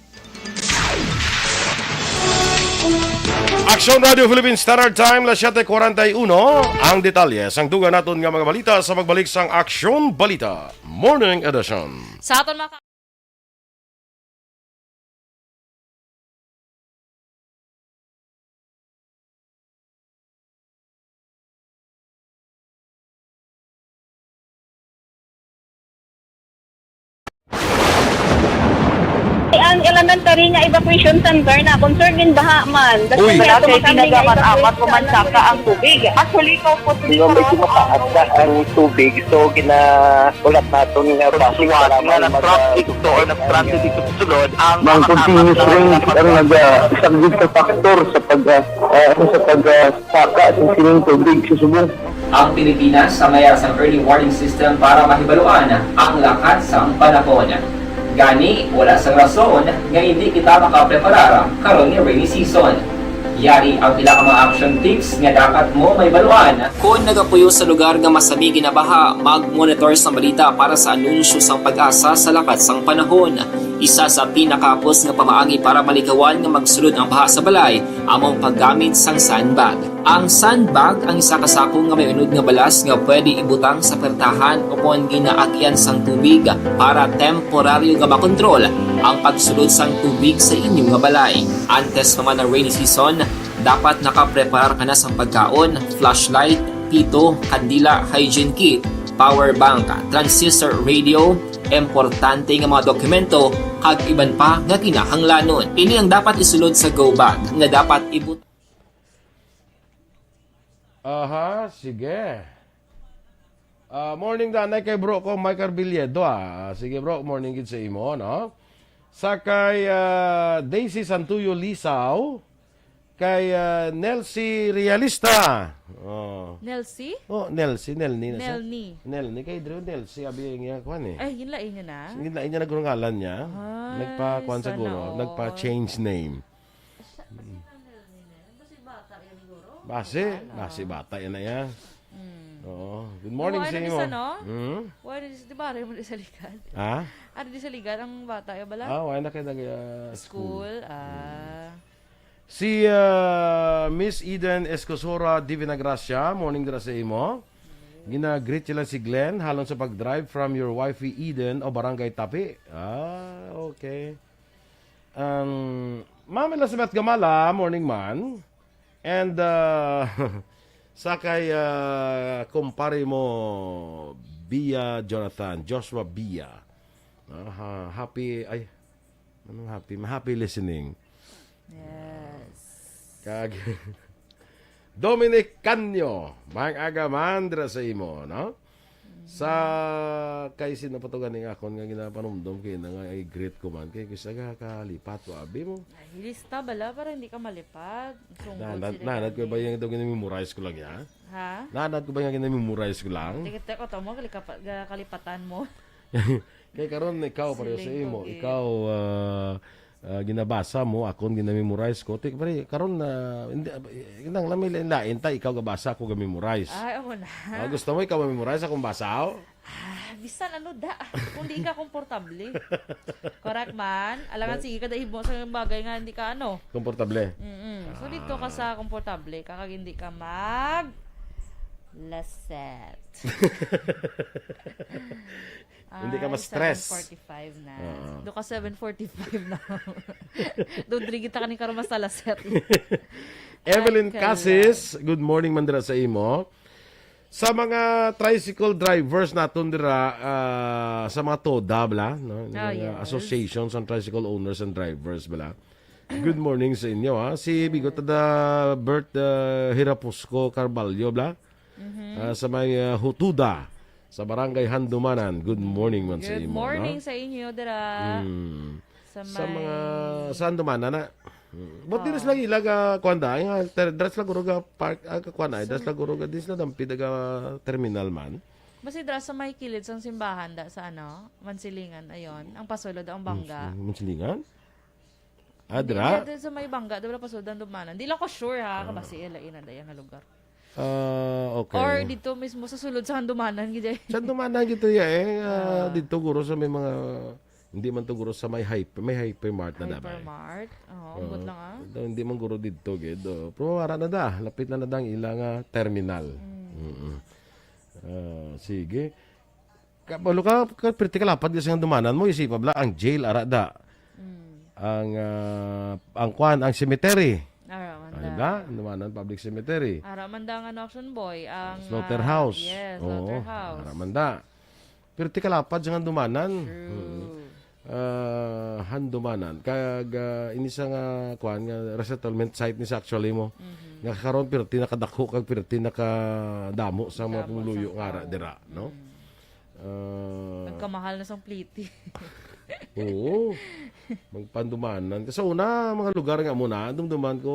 Aksyon Radio Philippine Standard Time, las siete cuarenta y uno. Ang detalye sang dugang naton nga mga balita sa pagbalik sang Aksyon Balita Morning Edition. Sa aton mga Ang elementary nga evacuation center na concern din baha man. Uy. Wala kay tinaga man amat ko man saka ang tubig. Actually, ko po. Medyo mataas na ang tubig, so gina-, ulat naton nga base sa lamang na mag-, nag-transit to or nag-transit dito sa sulod ang mga continuous rain ang nag-, ah, isang big factor sa pag, ah, ah, sa pag, ah, saka sa sining tubig sa subong. Ang Pilipinas ang may sang early warning system para mahibaluan ang lakat sang panahon. Gani, wala sang rason nga hindi kita makapreparar karon nga rainy season. Yari ang pila ka mga action tips nga dapat mo mahibaluan. Kon nagapuyo sa lugar nga masami ginabaha, mag-monitor sang balita para sa anunsyo sang PAGASA sa lakat sang panahon. Isa sa pinakahapos nga pamaagi para malikawan nga magsulod ang baha sa balay amo ang paggamit sang sandbag. Ang sandbag ang isa ka sako nga may unod nga balas nga pwede ibutang sa pertahan ukon ginaagian sang tubig para temporaryo nga makontrol ang pagsulod sang tubig sa inyo nga balay. Antes pa man ang rainy season, dapat nakapreparar ka na sang pagkaon, flashlight, pito, kandila, hygiene kit, power bank, transistor radio, importante nga mga dokumento, kag iban pa nga kinahanglanon. Ini ang dapat isulod sa go bag nga dapat ibut- Aha, sige. Ah, morning danay kay bro ko, Mike Arbiliedo, ah. Sige bro, morning gid sa imo, no? Sa kay ah, Daisy Santuyo Lisaw, kay ah, Nelsie Realista. Oh. Nelsie? Oh, Nelsie, Nelnie na siya. Nelnie. Nelnie kay Drew Nelsie abi niya kuan eh. Ay, yun lain niya na. Hindi na niya nagrungalan niya. Ay, Nagpa kuan sana siguro, all. Nagpa change name. Basi, basi bata yan na yan. Oo. Good morning Wala sa na imo. isa, no? Hmm? Wala na isa, di ba? Rin mo sa likad. Ha? Ano di sa likad? Ang bata, yung bala? Ah, wala na kayo nag uh, school. School. Ah. Si uh, Miss Eden Escosora Divina Gracia, morning dira sa imo. Gina-greet sila si Glenn halon sa pag-drive from your wifey Eden o Barangay Tapi. Ah, okay. Um, Ma'am Elizabeth Gamala, morning man. And uh, sa kay uh, kumpare mo, Bia Jonathan, Joshua Bia. Ah, ha- happy, ay, anong happy? Happy listening. Yes. Kag Dominic Canyo, mag-aga man dira sa imo, no? Sa kay sino pa to ganing akon nga ginapanumdom kay na nga i-greet ko man kay gusto ka kalipat ko abi mo. Ay, lista bala para hindi ka malipad. Sungkod Nanad, sila nanad ko gani. Ba yung daw gina-memorize ko lang ya? Ha? Nanad ko ba yung gina-memorize ko lang? Tikit ko to mo, kalikapat, ga- kalipatan mo. Kay karon ikaw pareho sa Siling imo, ko, ikaw ah, ah, ginabasa mo, akon gina-memorize ko. Ti pare, karon na hindi nang lami lain ta ikaw gabasa ako ga-memorize. Ay, amo na. Ah, gusto mo ikaw ma-memorize akong basa? Ah, bisan ano da. Kung di ka komportable. Correct man. Alangan sige ka dahil mo sa bagay nga hindi ka ano. Komportable. Mm-mm. So dito ka sa komportable, kakag hindi ka mag laset. Hindi ka Ay, ma-stress. seven forty-five na. Oo. Doon ka seven forty-five na. Doon rin kita kaning karon mas laset. Evelyn Ay, Casis, good morning man dira sa imo. Sa mga tricycle drivers naton dira ah, sa mga TODA bla, no? Ah, Mga yes. Association sa Tricycle Owners and Drivers bla. Good morning sa inyo ha. Si Bigot da Bert uh, Hirapusco Carbalho bla. Mhm. Ah, sa may ah, Hutuda sa Barangay Handumanan. Good morning man sa Good imo. morning No? sa inyo dira. Hmm. Sa, Sa may- mga sa Handumanan na. Hmm. But diri Ah. sila ila ga kuan da, nga ter- diri sila guro ga park ah, kuan ay, diri sila guro ga diri sila dampid ga terminal man. Basi dira sa may kilid sang simbahan da sa ano, Mansilingan ayon, ang pasulod ang bangga. Mansilingan? Ah, dira? Dira sa may bangga, dira pasulod ang dumanan. Di lang ko sure ha, kabasi ila ina da nga lugar. Ah, okay. Or dito mismo sa sulod sa Handumanan gid eh. Sa dumanan gito ya eh. Ah, dito guro sa may mga hindi man to guro sa may hyper, may hypermart na damay. Hypermart. Oo, ambot lang ah. Ito, hindi man guro dito gid. Oh. Pero wala na da, lapit na na da ang ila nga terminal. Mm-mm. Ah, sige. Kabalo ka, ka pirti kalapad kasi nga dumanan mo, isipa bla ang jail ara da. Ang ah, ang kwan, ang cemetery. Ara man Ano da. ba? Ang dumanan public cemetery. Ara man da nga no, Action Boy, ang ah, Slaughterhouse. Yes, Oo, slaughterhouse. Ara man da. Pirti kalapad sa nga dumanan. True. Ah, Handumanan. Kag ah, ini sa nga kwan nga resettlement site ni sa actually mo. Nga karon pirti nakadako kag pirti nakadamo sa mga Damo pumuluyo sa nga ara tao. dira, no? Ah, Nagkamahal na sang pliti. Oo. Magpandumanan. Sa una, mga lugar nga muna, dumduman ko,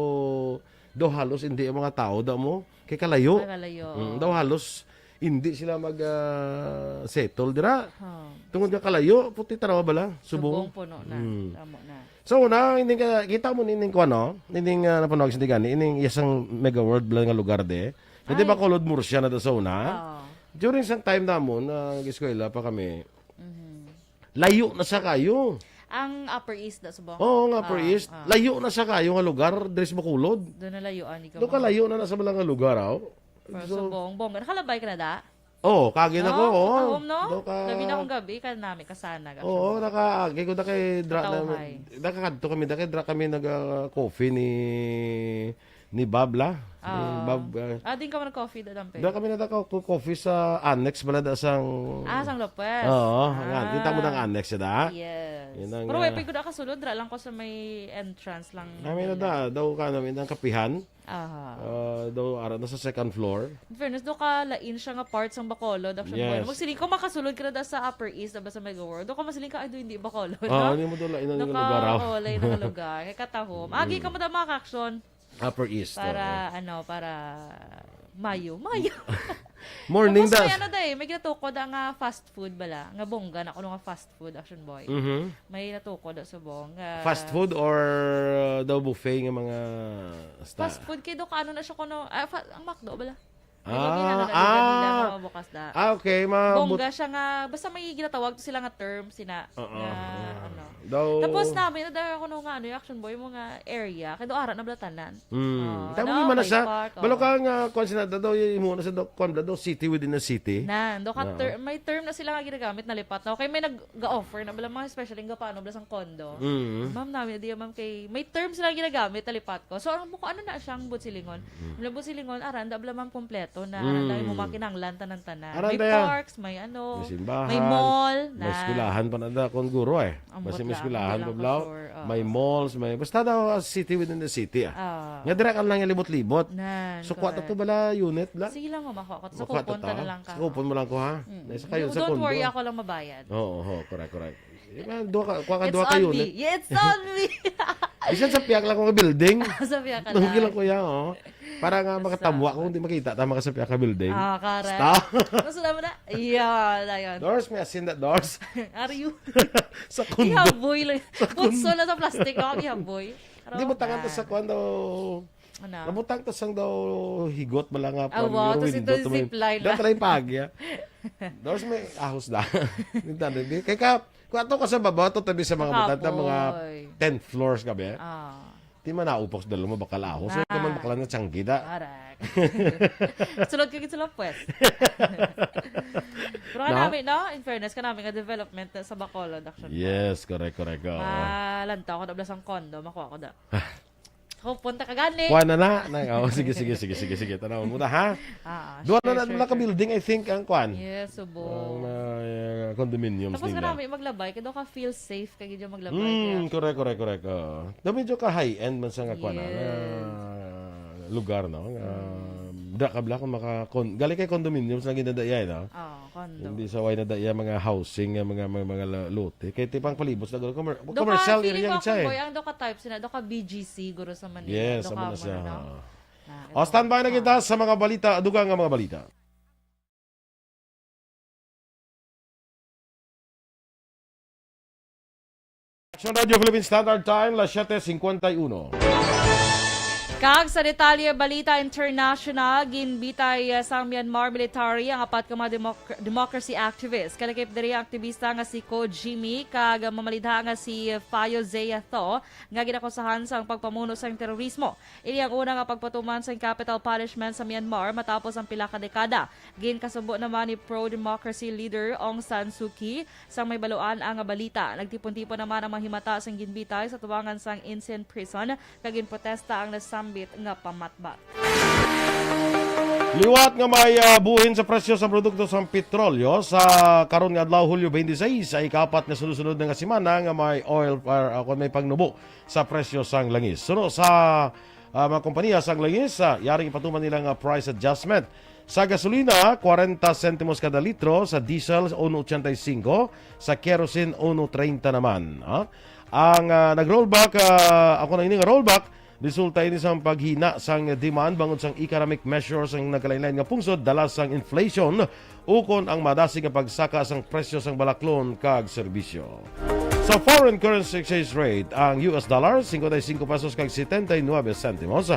daw halos hindi ang mga tao, daw mo, kay kalayo. Ay, kalayo. Mm, daw halos hindi sila mag ah, settle dira. Oh. Tungod nga kalayo, puti tarawa bala, Subong subong. puno na. Mm. Tamo na. Sa una, hindi ka kita mo ning kuan no, ning uh, napanawag sa gani, ning isang mega world bala nga lugar de. Hindi Ay. Bacolod, Murcia na da sa una. Oh. During sang time namon, uh, eskwela pa kami, Mhm. layo na sa kayo. Ang Upper East na subong? Oo, ang Upper Ah, East. ah. Layo na siya kayo nga lugar, diri sa Bacolod. Doon na layo, ani ka Doon mo. Kalayo na na sa mga lugar, aw. Pero So, subong, bongga. Nakalabay ka na da? Oo, kagi na ko, Oo, oo. katahom, no? Doon ka Labi na akong gabi, ka nami, kasana, ka Oo, siya. nakaagi ko na kay dra Katawhay. namin. Nakakadto kami, na kay dra kami nag-coffee ni ni Bob la. Ni Ah. Bob, ah, Ah, din ka man nag-coffee da, Dampe? Dra kami na ko coffee sa annex bala da sang Ah, sang Lopez. Oo, Ah. nga, kita mo nang annex da? Yes. Yun ang, Pero ah, wala pa ko nakasulod, dra lang ko sa may entrance lang Kami na nila. da, daw ka namin ang kapihan. Aha. Ah, daw ara na sa second floor. In fairness, do ka lain siya nga part sang Bacolod, Action Boy. Yes. Magsiling ko, makasulod ka na da sa Upper East, da ba sa Mega World? Do ka masiling ka, "Ay, do, hindi Bacolod," Ah, no? hindi mo doon lain ang Do ka, lugar, ah. oo, lain ang lugar. Kay katahom. Agi Mm. ka mo da, mga ka-action. Upper East, Para, oo. ano, para mayo. Mayo. Morning Tapos may das. ano da eh, may ginatukod da nga fast food bala. Nga bongga na kuno nga fast food, Action Boy. Mhm. May natukod da subong nga Fast food or, uh, daw buffet nga mga sta- Fast food kay do ka ano na siya kuno, ah, fa- ang McDo bala. May Ah, mga ginano na lugar nila ah. nga mabukas da. Ah, okay, ma- Bongga siya nga, basta may ginatawag to sila nga term, sina, Oo, nga, oo. ano. Daw Tapos namin, nadala ko nung nga, ano, yung Action Boy, mga area, kaya do ara na bala tanan. Mm. Oh, Tama no, naman na may sa, park, balo oh. ka nga, kwan sila, daw yung imo na sa, daw, kwan, daw city within a city. Nan, do ka Oo. ter- may term na sila nga ginagamit na lipat na. Okay, may nag-offer na bala mga, especially nga paano bala sang condo. Mm. Ma'am namin, di ma'am kay, may term sila ginagamit na lipat ko. So, ang buko, ano na siyang butsilingon? Mm. Ang butsilingon, aran, da bala ma'am kompleto na, aran lang yung Mm. mga kinahanglan, tanan-tanan. Aran May da yan. parks, may ano, May simbahan, may mall, may na. eskwelahan pa na da, kung guro eh. Ambot Basta may lang, eskwelahan hindi pa lang balaw, for sure, oo. may malls, may, basta daw, ah, city within the city, ah. Ah. Nga dira ka lang yung libot-libot. Nan, So, kuha correct. to bala, unit bala? Sige lang, mama, kuha ko. Sa Kuha kupon to ka na to? lang ka. Sa kupon mo lang ko, ha? Mm. Nay, sa kayo, You sa don't condo. worry, ako lang mabayad. Oo, oo, correct, correct. Eh, man, duha ka, kuha ka It's duha ka on unit. me. Yeah, it's on me. Bisan sa pihak lang ko nga building. Sa pihak ka Okay lang. lang, kuya, oh. Para nga Sa makatamwa ko, hindi makita, tama ka sa pihak ka building. Ah, correct. Sta? Gusto naman na? Yeah, dayon. Doors, may asin that doors. Are you? Sa kundo. Ihaboy lang. Sa kundo. Putso na sa plastic, no? Ihaboy. Hindi mo tangan to sa kuwan daw. Ano? Nabutang to sang daw higot, bala nga Ah, pang wow, tapos Ruindo, ito to may, zipline dahil lang. Tayo pag, ya. Doors may ahos da. Hindi, hindi. Kaya ka, kung ato ka sa baba, to tabi sa mga butang, ta mga Kapoy. Ten floors ka, be? Ah. Di man naupok sa dalo mo, bakal ahos. So, Ah. ka man bakal na tiyanggi da. Correct. Sulod ka gid sa lapwes. Pero No? kanami, no? In fairness, kanami nga development na sa Bacolod, actually. Yes, correct, correct, oo. Malantaw ko na bala sang condo, makuha ko da. Ako, punta ka gani. Kuha na na. Na, oh, sige, sige, sige, sige, sige. Tanaw mo na, ha? Ah, Duha na sure, na sure, lang ka sure. building, I think, ang kuan. Yes, subo. Ang, ah, condominiums Tapos nila. kanami maglabay, kaya ka feel safe ka gid maglabay, Mm, kaya correct, correct, correct. Oo. Daw medyo ka high-end man sa nga kuan, ah, Yes. nga lugar, no? Nga, Mm. da ka bala kung maka-, kon-, gali kay condominiums na ginadayay, no? Oo, condo. Hindi sa way na daya mga housing, nga mga, mga, mga la-, lote. Kay tipang palibot sa commer-, Do ka commercial feeling area ko, gid siya, eh. Boy, ang do ka type sina, do ka B G C, guro sa Manila. Yes, Do sa ka Manila mo siya, na, no? oo. Na, O, ito. standby na Ah. kita sa mga balita, dugang nga mga balita. Action Radio Philippine Standard Time, las siete cincuenta y uno. Kag sa detalye, balita international, ginbitay, uh, sa Myanmar military ang apat ka mga democ-, democracy activist. Kalakip diri ang aktibista nga si Ko Jimmy kag mamalidha nga si Fayo Zea Tho nga ginakusahan sang pagpamuno sang terorismo. Ini ang una nga pagpatuman sang capital punishment sa Myanmar matapos ang pila ka dekada. Ginkasubo naman ni pro-democracy leader Aung San Suu Kyi sang may baluan-a nga balita. Nagtipon-tipon naman ang mga himata sang ginbitay sa tubangan sang Insein Prison kag ginprotesta ang nasambit nga pamatbat. Liwat nga may, ah, buhin sa presyo sa produkto sang petrolyo sa karon nga adlaw, Hulyo twenty-six, sa ikapat nga sunod-sunod na nga semana nga may oil or, ah, kung may pagnubo sa presyo sang langis. Suno sa, ah, mga kompanya sang langis, ah, yaring ipatuman nila nga price adjustment. Sa gasolina, kwarenta sentimos kada litro, sa diesel, uno ochenta y cinco, sa kerosene, uno treinta naman. Ha? Ang, ah, nag-rollback, ah, ako na ini nga rollback, resulta ini sang paghina sang demand bangod sang economic measures ang nagkalain-lain nga pungsod, dala sang inflation, ukon ang madasig nga pagsaka sang presyo sang balaklon kag serbisyo. Sa foreign currency exchange rate, ang U S dollar, cincuenta y cinco pesos kag setenta y nueve centimos,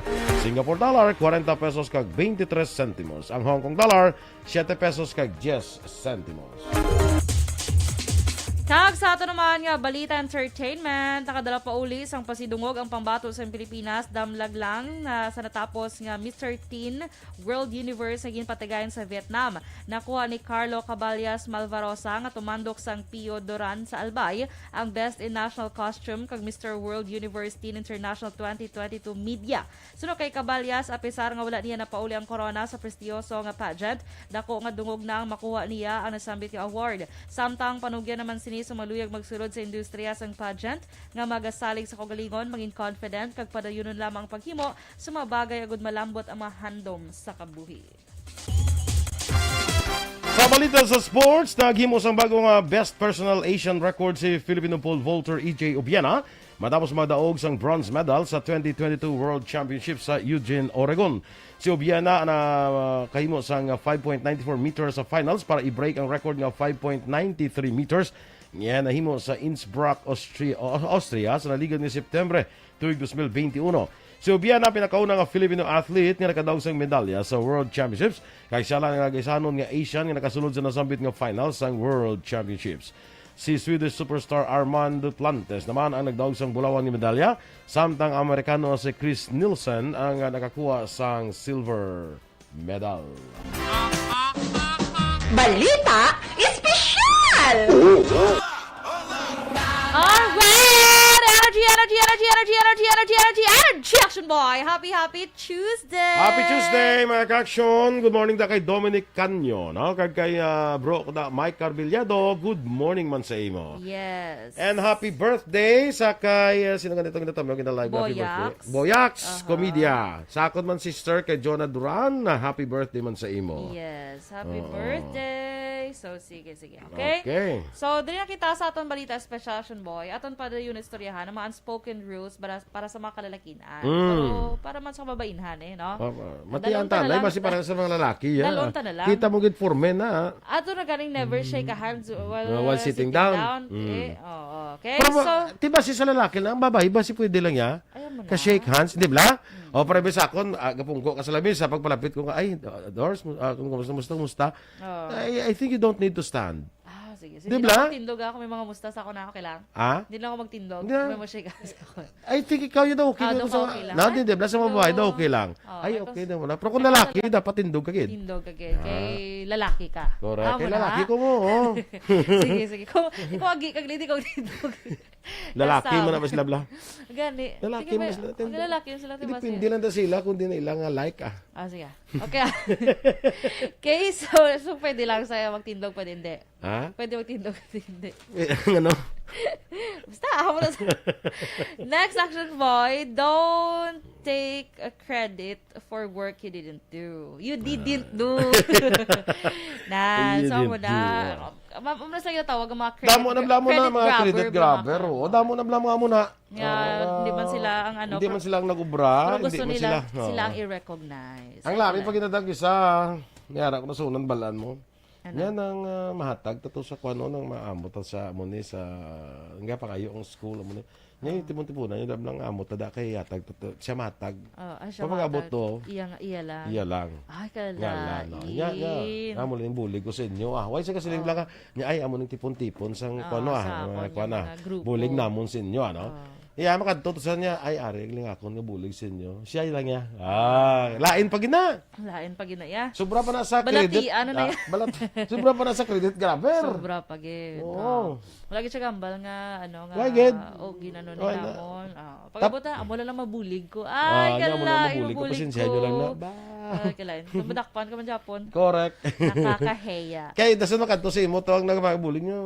Singapore dollar, cuarenta pesos kag veintitrés centimos, ang Hong Kong dollar, siete pesos kag diez centimos. Kag sa ato naman nga balita entertainment, nakadala pa uli sang pasidungog ang pambato sa Pilipinas, damlag lang na sa natapos nga Mister Teen World Universe nga ginpatigayon sa Vietnam. Nakuha ni Carlo Caballas Malvarosa nga tumandok sang Pio Duran sa Albay ang Best in National Costume kag Mister World Universe Teen International twenty twenty-two Media. Suno kay Caballas, apisar nga wala niya napauli ang korona sa prestiyoso nga pageant, dako nga dungog na ang makuha niya ang nasambit nga award. Samtang panugyan naman sini sa maluyag magsulod sa industriya sang pageant nga magasalig sa kaugalingon, mangin confident kag padayunon lamang ang paghimo sa mga bagay agud malambot ang mga handom sa kabuhi. Sa balita sa sports, naghimo sang bago nga Best Personal Asian Record si Filipino pole vaulter E J Obiena matapos magdaog sang bronze medal sa twenty twenty-two World Championship sa Eugene, Oregon. Si Obiena na, uh, kahimo sang five point nine four meters sa finals para i-break ang record nga five point nine three meters nga nahimo sa Innsbruck, Austria, Austria sa naligad nga September tuig dos mil benti uno. Si Obiena pinakauna nga Filipino athlete nga nakadaog sang medalya sa World Championships, kag siya lang ang nagaisanon nga Asian nga nakasulod sa nasambit nga final sang World Championships. Si Swedish superstar Armand Duplantis naman ang nagdaog sang bulawan nga medalya, samtang ang Amerikano si Chris Nielsen ang nakakuha sang silver medal. Balita Espesyal! Alright! Energy, energy, energy, energy, energy, energy, energy, energy, Action Boy! Happy, happy Tuesday! Happy Tuesday, mga ka-action! Good morning da kay Dominic Canyo, no? Kag kay, ah, bro ko na, Mike Carvillado, good morning man sa imo. Yes. And happy birthday sa kay, ah, sino nga nitong ginatamyo, ginalive? Happy birthday. Boyax. Boyax, Aha. Komedia. Sa akon man sister kay Jonah Duran, na happy birthday man sa imo. Yes, happy Oo. birthday. So, sige, sige. Okay? Okay. So, diri na kita sa aton balita special, Action Boy. Aton pa yung istoryahan ang mga unspoken rules para, para sa mga kalalakinan. Mm. Pero para man sa kababainhan eh, no? Ah, ah, Dalon matiyan ta na tanay, lang. Basi para sa mga lalaki, ya. Dalon ta na lang. Kita mo gid for men, ha? Ato na ganing never Mm. shake a hand while, While uh, sitting sitting down. down. Mm. Eh, oo, okay. Pero ma-, So, di ba si sa lalaki lang, ang babae ba si pwede lang, ya? Ayaw mo na. Ka-shake hands, di ba? Mm. O, para sa akon, ah, gapungko ka sa lamisa, pagpalapit ko nga, "Ay, Dors, mu-, ah, kung kumusta, kumusta, kumusta?" Oh. I, I think you don't need to stand. Ah, sige, sige. Di Hindi ba? na ako tindog ako, may mga musta sa ako na ako, kailang? Ha? Hindi na ako magtindog, Hindi na. may mo shake hands ako. I think ikaw yun daw, okay Ah, lang daw sa, okay lang. na, di, di ba, sa mga Hello. babae daw, okay lang. Oh, Ay, ay, okay kung na wala. Pero kung Kaya lalaki, pala dapat tindog ka, kid. Tindog ka, kid. Ah. Kay lalaki ka. Correct. Amo Kay na. lalaki ko mo, oh. Sige, sige. Kung, kung agi ka, hindi ko tindog. Lalaki Kasama. man na ba sila, bla? Gani. Lalaki Sige, man may, sila, ang tindog. lalaki man sila, Hindi, diba, pindi siya? lang ta sila kung di na ilang nga like, ah. Ah, sige. Okay. Okay, so, so pwede lang sa'yo magtindog, pwede hindi. Ha? Pwede magtindog, pwede hindi. Eh, ang ano? Basta, ako na sa... Next action, boy. Don't take a credit for work you didn't do. You didn't Ah. do. Na, You so didn't mo na. do. Ma-, mas lang yung tawag ang mga credit Damo na gra-, bla mo na credit mga grabber, credit mga grabber. ka. Oo, damo na bla mo na. Nga, Oo. hindi man sila ang ano, Hindi man pro-, sila ang nag-ubra, pero hindi gusto man nila, sila, oo. sila ang i-recognize. Ang labi Wala. pag ginatag isa, niyara ko na sunan balaan mo. Ano? Yan ang, ah, mahatag tato sa kuano nang maamo ta sa amo ni sa, nga pangayo ang school amo ni. Nya Ah. tipon-tiponan niya, dam lang amo ta da kay yatag tato, siya matag. Oh, ah, siya Pag mag-abot matag. to, Iya nga, iya lang. iya lang. Ay, Nga lang, no? kalain. Nya, nya, amo lang yung bulig ko sa inyo, ah. Why siya kasi Oh. lang, ah, nya, ay, amo ning tipon-tipon sang Ah, kuano, ah, sa mga akon, kuan, yung ah. mga grupo. Bulig namon sa inyo, ano? Oh. Iya, makadto to sa niya, ay, ari, lang akon nga bulig sa inyo. Siya lang niya. Ah, lain pa gina. Lain pa gina, ya. Sobra pa na sa credit. Balatian na na Ah, ya. balat-, sobra pa na sa credit, grabe. Sobra pa gid. Oo. Oh. Wala gid siya gambal nga, ano, nga, Why gid? oh, ginano ni Why na? namon. Ah, pag-abot na, amo na lang mabulig ko. Ah, Ay, nya mo na kalain, mabulig ko, mabulig pasensya nyo lang na. ko. Ba? Ay, kalain. Madakpan ka man Japon. Correct. Nakakaheya. Kay, dason makadto sa imo, to ang nagmabulig nyo.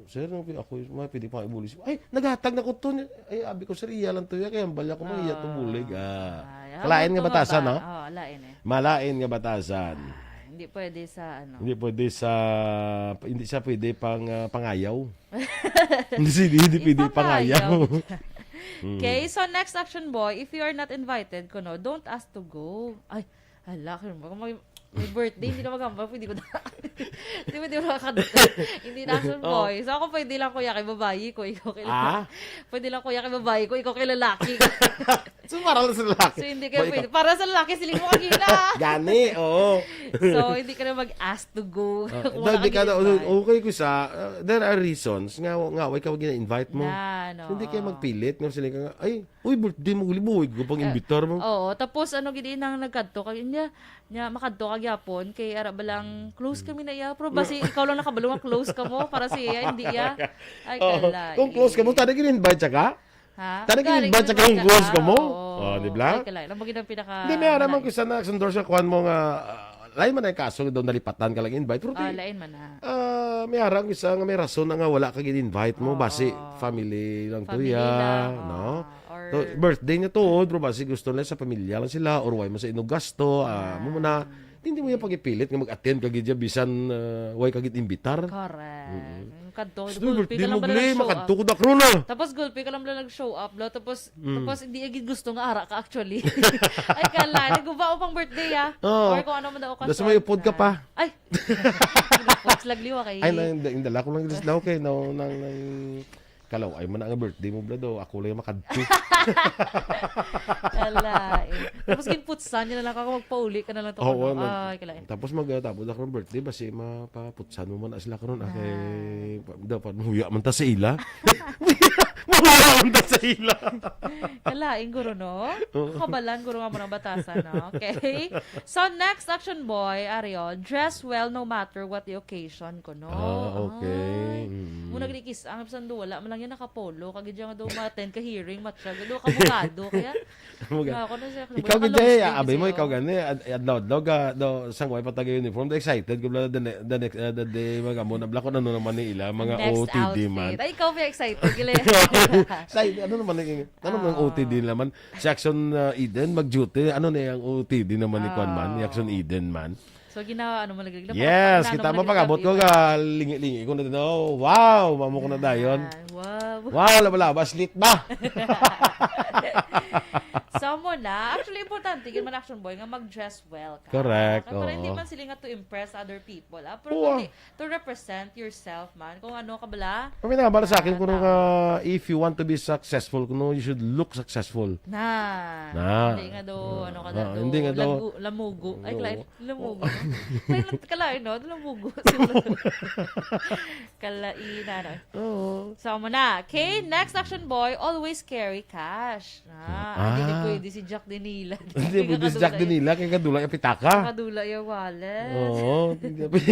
Sir, no, ako, may pwede pa ibulig. Ay, naghatag na ko to. Ay, abi ko, sir, iya lang to, ya. Kaya ang balya ko, may iya to Ah. bulig. Ah. Ay, Kalain habang nga batasan, tumaba. no? Oo, lain eh. Malain nga batasan. Ah, hindi pwede sa, ano. Hindi pwede sa, hindi siya pwede pang, ah, pangayaw. Hindi, hindi pwede Ipangayaw. pangayaw. Mm. Okay, so next action, boy, if you are not invited, kuno, don't ask to go. Ay, hala, kung may, may birthday, hindi ka maghambal, pwede ko na. Di ba, di ba, nakakadto? Hindi na, Action Oh. Boy. So, ako pwede lang, kuya, kay babayi ko, ikaw kay Ah? Pwede lang, kuya, kay babayi ko, ikaw kay lalaki. So, para lang sa lalaki. So, hindi ka Boy, pwede. Para sa lalaki, siling mo kanina. Gani, oo. So, hindi ka na mag-ask to go. Ah, Kung hindi wala ka kang na, gina-invite. Okay ko sa, uh, there are reasons nga, nga, why ka gina-invite mo. Na, no. So, hindi kayo magpilit nga sila ka nga, "Ay, uy, birthday mo, uli mo, ko pang Eh, imbitar mo." Oo, tapos ano gid nang nagkadto kay niya, niya makadto ka gyapon kay ara ba lang close kami na iya, pero basi ikaw lang nakabalo nga close ka mo para sa iya, hindi iya. Ay, Oo. Kalain. Kung close ka mo, tadi gin-invite siya ka? Ha? Tadi Galing gin-invite siya kami kung close ka mo? Oo. Oh, di ba? Ay, kalain. Ang magandang pinaka Hindi, may ara man ko sa na-endorse sa kuwan mo nga, ah, lain man ang kaso daw nalipatan ka lang invite. Pero Ah, di, lain man na. Ah, may ara ko isa nga may rason na nga wala ka gin-invite mo, Oo. basi family lang to Family iya, lang, no? oo. Or So, birthday niya to, bro, basi gusto nila sa pamilya lang sila, or why mo sa inog gasto, ah, mo na, Mm. hindi mo yung pag-ipilit nga mag-attend ka gid siya, bisan, ah, why ka gid imbitar. Correct. Mm. Kadto, Gusto gulpi birthday ka lang mo, bala Glenn, nag-show makadto up. ko da, Krona. Tapos gulpi ka lang bala nag-show up, bro. Tapos, Mm. tapos hindi agad gusto nga ara ka, actually. Ay, kala, naguba ko pang birthday, ah. Oo. Or kung ano man daw Basta okasyon. may upod ka pa. Ay! Upod, lagliwa kay Ay, nang, nang dala ko lang sa law kay, no, nang, nang, kalaw, ay man ang birthday mo, bla, daw. Ako lang yung makadto. Kala, eh. Tapos ginputsan niya na lang ako, magpauli ka na lang to, Oo, kuno. nag-, Ay, kalain. Tapos mag-, tapos ako ng birthday, basi mapaputsan mo man na sila karon, ah, kay, Ah. pa-, dapat mahuya man ta sa ila. Mahuya man ta sa ila. Kalain, guro, no? Oo. Kabalan, guro, nga mo ng batasan, no? Okay? So, next, Action Boy, Ariel, dress well no matter what the occasion, kuno. Ah, okay. Ay. Mm. Muna gini kis-, ang absando, wala man lang yan nakapolo. Kagi dyan nga daw ma-attend ka hearing, matsyag, daw kabugado. Kaya, Mga, nga ako na siya, ikaw, wala ka gid, long eh, sleeve abi mo, siya, ikaw oh. gani, ad-, adlaw-adlaw ka, daw, sang way pa taga-uniform, daw excited ko, bla, the ne-, the next, uh, the day, mga mo, na, bla, kung ano naman ni ila, mga Next O T D outfit. man. Ay, ikaw, may excited, gila. Excited, ano naman ni, ano naman ang Ah. O T D naman? Si Action, uh, Eden, mag-duty, ano na yung O T D naman ni Kwan man, ni Ah. Action Eden man? So, ginawa, ano, malaglag na Yes, pagpag-, kita na, mo pag-abot ko, malaglag ka, lingi-lingi ko na din. Oh, wow, mamo ko na dayon. Ah, wow. Wow, laba-laba, slit ba? So, mo na. Actually, importante, yun man, Action Boy, nga mag-dress well ka. Correct, Kaya para hindi oo. man sila nga to impress other people, ah. Pero Oo, kundi, ah. to represent yourself man. Kung ano ka bala, Kami na, bala sa akin, ah, kuno tao. nga, if you want to be successful, kuno, you should look successful. Na. Na. Hindi nga daw, Ah, ano ka na ah, daw, hindi nga daw. lagu-, lamugo. Ay, Oo. kalain, lamugo. Oo. Kalain, kalain, no? Lamugo. Kalain, ano. Oo. So, mo na. Okay, next, Action Boy, always carry cash. Ah, Ah. hindi pwede si Jack Dinila. Hindi pwede si Jack Kadula Dinila, kay kadula yung pitaka. Kadula yung wallet. Oo, hindi pwede.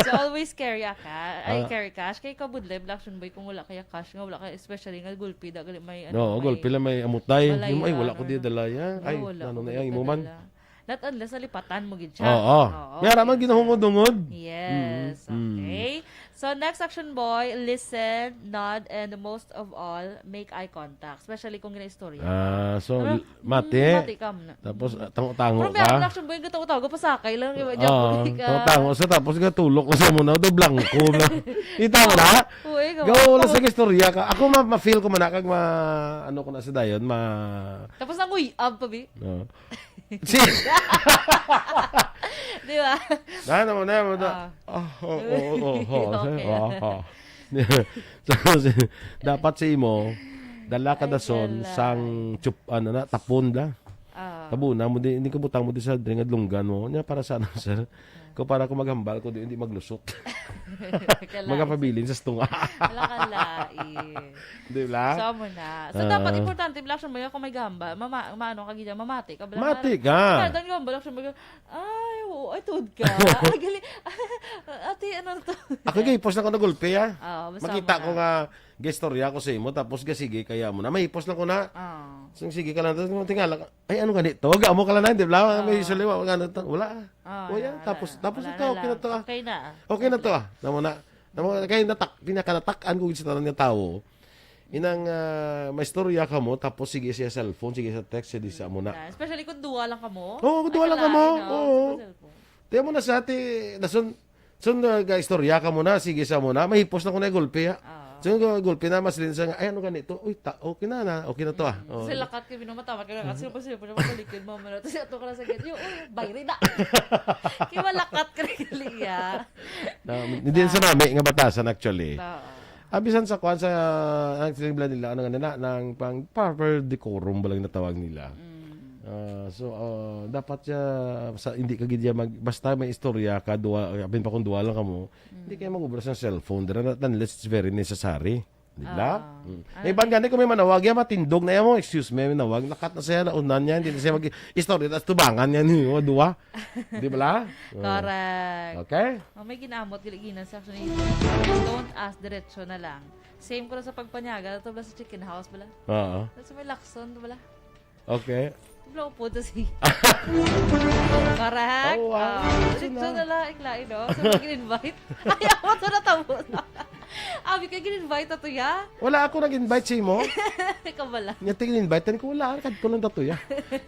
So, always carry a ca-, ay, Ah. carry cash. Kay kabudlay, Black Action Boy, kung wala kaya cash nga, wala kaya, especially nga gulpi, da, gali may, ano, Oo, may gulpi lang may amutay. Balay, Yung, ay, wala ano, ko di ano. dala yan. Ay, Ay, wala ano ko na di yan, imo man. dala. Not unless nalipatan mo gid siya. Oo. Oo, May ara man okay, so ginahungod-hungod. Yes, Mm, mm. okay. So, next, Action Boy, listen, nod, and most of all, make eye contact. Especially kung ginaistorya ka. Ah, so, Ano? l-, mati. Mm, mati ka muna. Tapos, ah, tango-tango Pero may ka. Action Boy, yung gataw-tago, pasakay lang, yung Oo, dyan, ka. tango-tango. So, tapos gatulok ko sa muna, do blanco na. Kita mo na? Oo, eh, Gaw, wala gawa. sa istorya ka. Ako, ma-, ma-feel ko man, kag ma-, ano ko na sa dayon, ma- Tapos nanguyab pa, bi? Oo. Si- Di ba? Na, na, na, na. Ah. Ah, oo, oo, oo, oo. Okay. Ah, ah. So, si-, dapat sa imo, dala ka Ay, dason dala. sang chup-, ano na, tapon la. Ah. Tabuna mo di, hindi ka butang mo di sa dring adlunggan mo. Nya para sa ano, sir? Ko para ko maghambal ko di, hindi maglusot. Kalain. Magapabilin sa stunga. Wala ka lain. Di ba? So, amo na. So, Ah. dapat importante, Black Action Boy, kung may gamba, mama-, maano ka gid, mamati ka, bala Mati ka. Kaya, dan gamba, Black Action Boy, ay, oo, ay, tuod ka. Ay, gali. Ate, ano to? Ako, gay, post na ko na gulpi, ah. Oo, basta Makita mo ko na. nga, gaistorya ko sa imo, tapos ga, sige, kaya mo na. Mahipos lang ko na. Oo. So, sige ka lang, tapos tingala ka, ay, ano gani to? Ga, amo ka lang na, di ba? May Oo. usually, wa-, ano to? Wala, ah. Oo, O, yan, wala, tapos, wala. tapos Wala ito, na okay na lang. to, ah. Okay na, ah. Okay na to, Okay. ah. Namo na. Namo, kaya natak-, pinakanatak-an ko sa tanan nga tawo. Inang, ah, maistorya ka mo, tapos sige siya cellphone, sige sa text, sige sa amo na. Ah, especially kung duwa lang ka mo. Oo, kung duwa Ay, lang ka mo. kalain, no? Oo. Sa cellphone. Tiyan mo na sa ati, nasun-, sun, ah, ga-istorya ka mo na, sige sa amo na, mahipos na ko na gulpi, ha? Oo. So, gu- gulpi na, mas linsa nga, "Ay, ano ganito? Uy, ta okay na na. Okay na to, ah." Oh. Kasi lakat kay binumatamat ka na. Kasi pa siya, pa siya, palikid mo, mano. Tapos ato ka na sa gate. Yung, uy, bayri na. Kaya malakat ka na gali, ya. Na, hindi sa nami nga batasan, actually. Oo. Ah, bisan sa kuan sa ang sinimbla nila, ano nga nila, ng pang proper decorum ba lang natawag nila. Mm. Ah, so, ah, dapat siya, sa, hindi ka gid mag, basta may istorya ka, duwa, apin pa kung duwa lang kamo, hindi kayo mag-ubra sa cellphone, dira, not unless it's very necessary. Di ba? Ah. Mm. May iban gani kung may manawag yan, matindog na yan mo, "Excuse me, may nawag, lakat na siya, naunan niya, hindi na siya mag-istorya, tapos tubangan niya niyo, duwa." Di ba la? Oh. Correct. Okay? Oh, may ginamot, giligina sa action. Don't ask, diretso na lang. Same ko na sa pagpanyaga, ito ba sa chicken house bala? Oo. Sa may lakson, bala? Okay. Wala po to si. Correct. Oh, wow. Ah, Diretso diretso na. na lang, iklain, no? So, mag-invite. Ay, ako to natapos. Abi ka, gin-invite ato, ya? Wala ako nag-invite sa imo. Ikaw bala. Nya tingin invite ko, wala, kadto lang tato ya.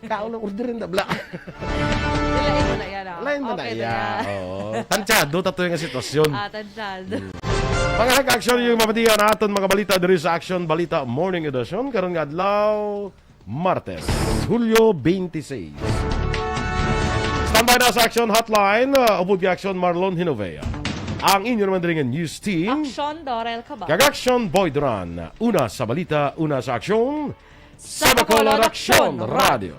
Kaon lang, order rin dabla. Dila, ito na yan, ah. Lain man na Okay na iya. yan. Oo. Tansyado tato yung sitwasyon. Ah, tansyado. Mga ka-action, yung mapatihan naton mga balita diri sa Action Balita Morning Edition karon nga adlaw, Martes, Hulyo twenty-six. Standby na sa Action Hotline, uh, upod kay Action Marlon Hinovea. Ang inyo naman diri nga news team. Action, Dorel Cabal. Kag Action Boy Duran. Una sa balita, una sa aksyon. Sa Sa Bacolod Bacolod Action Action Radio.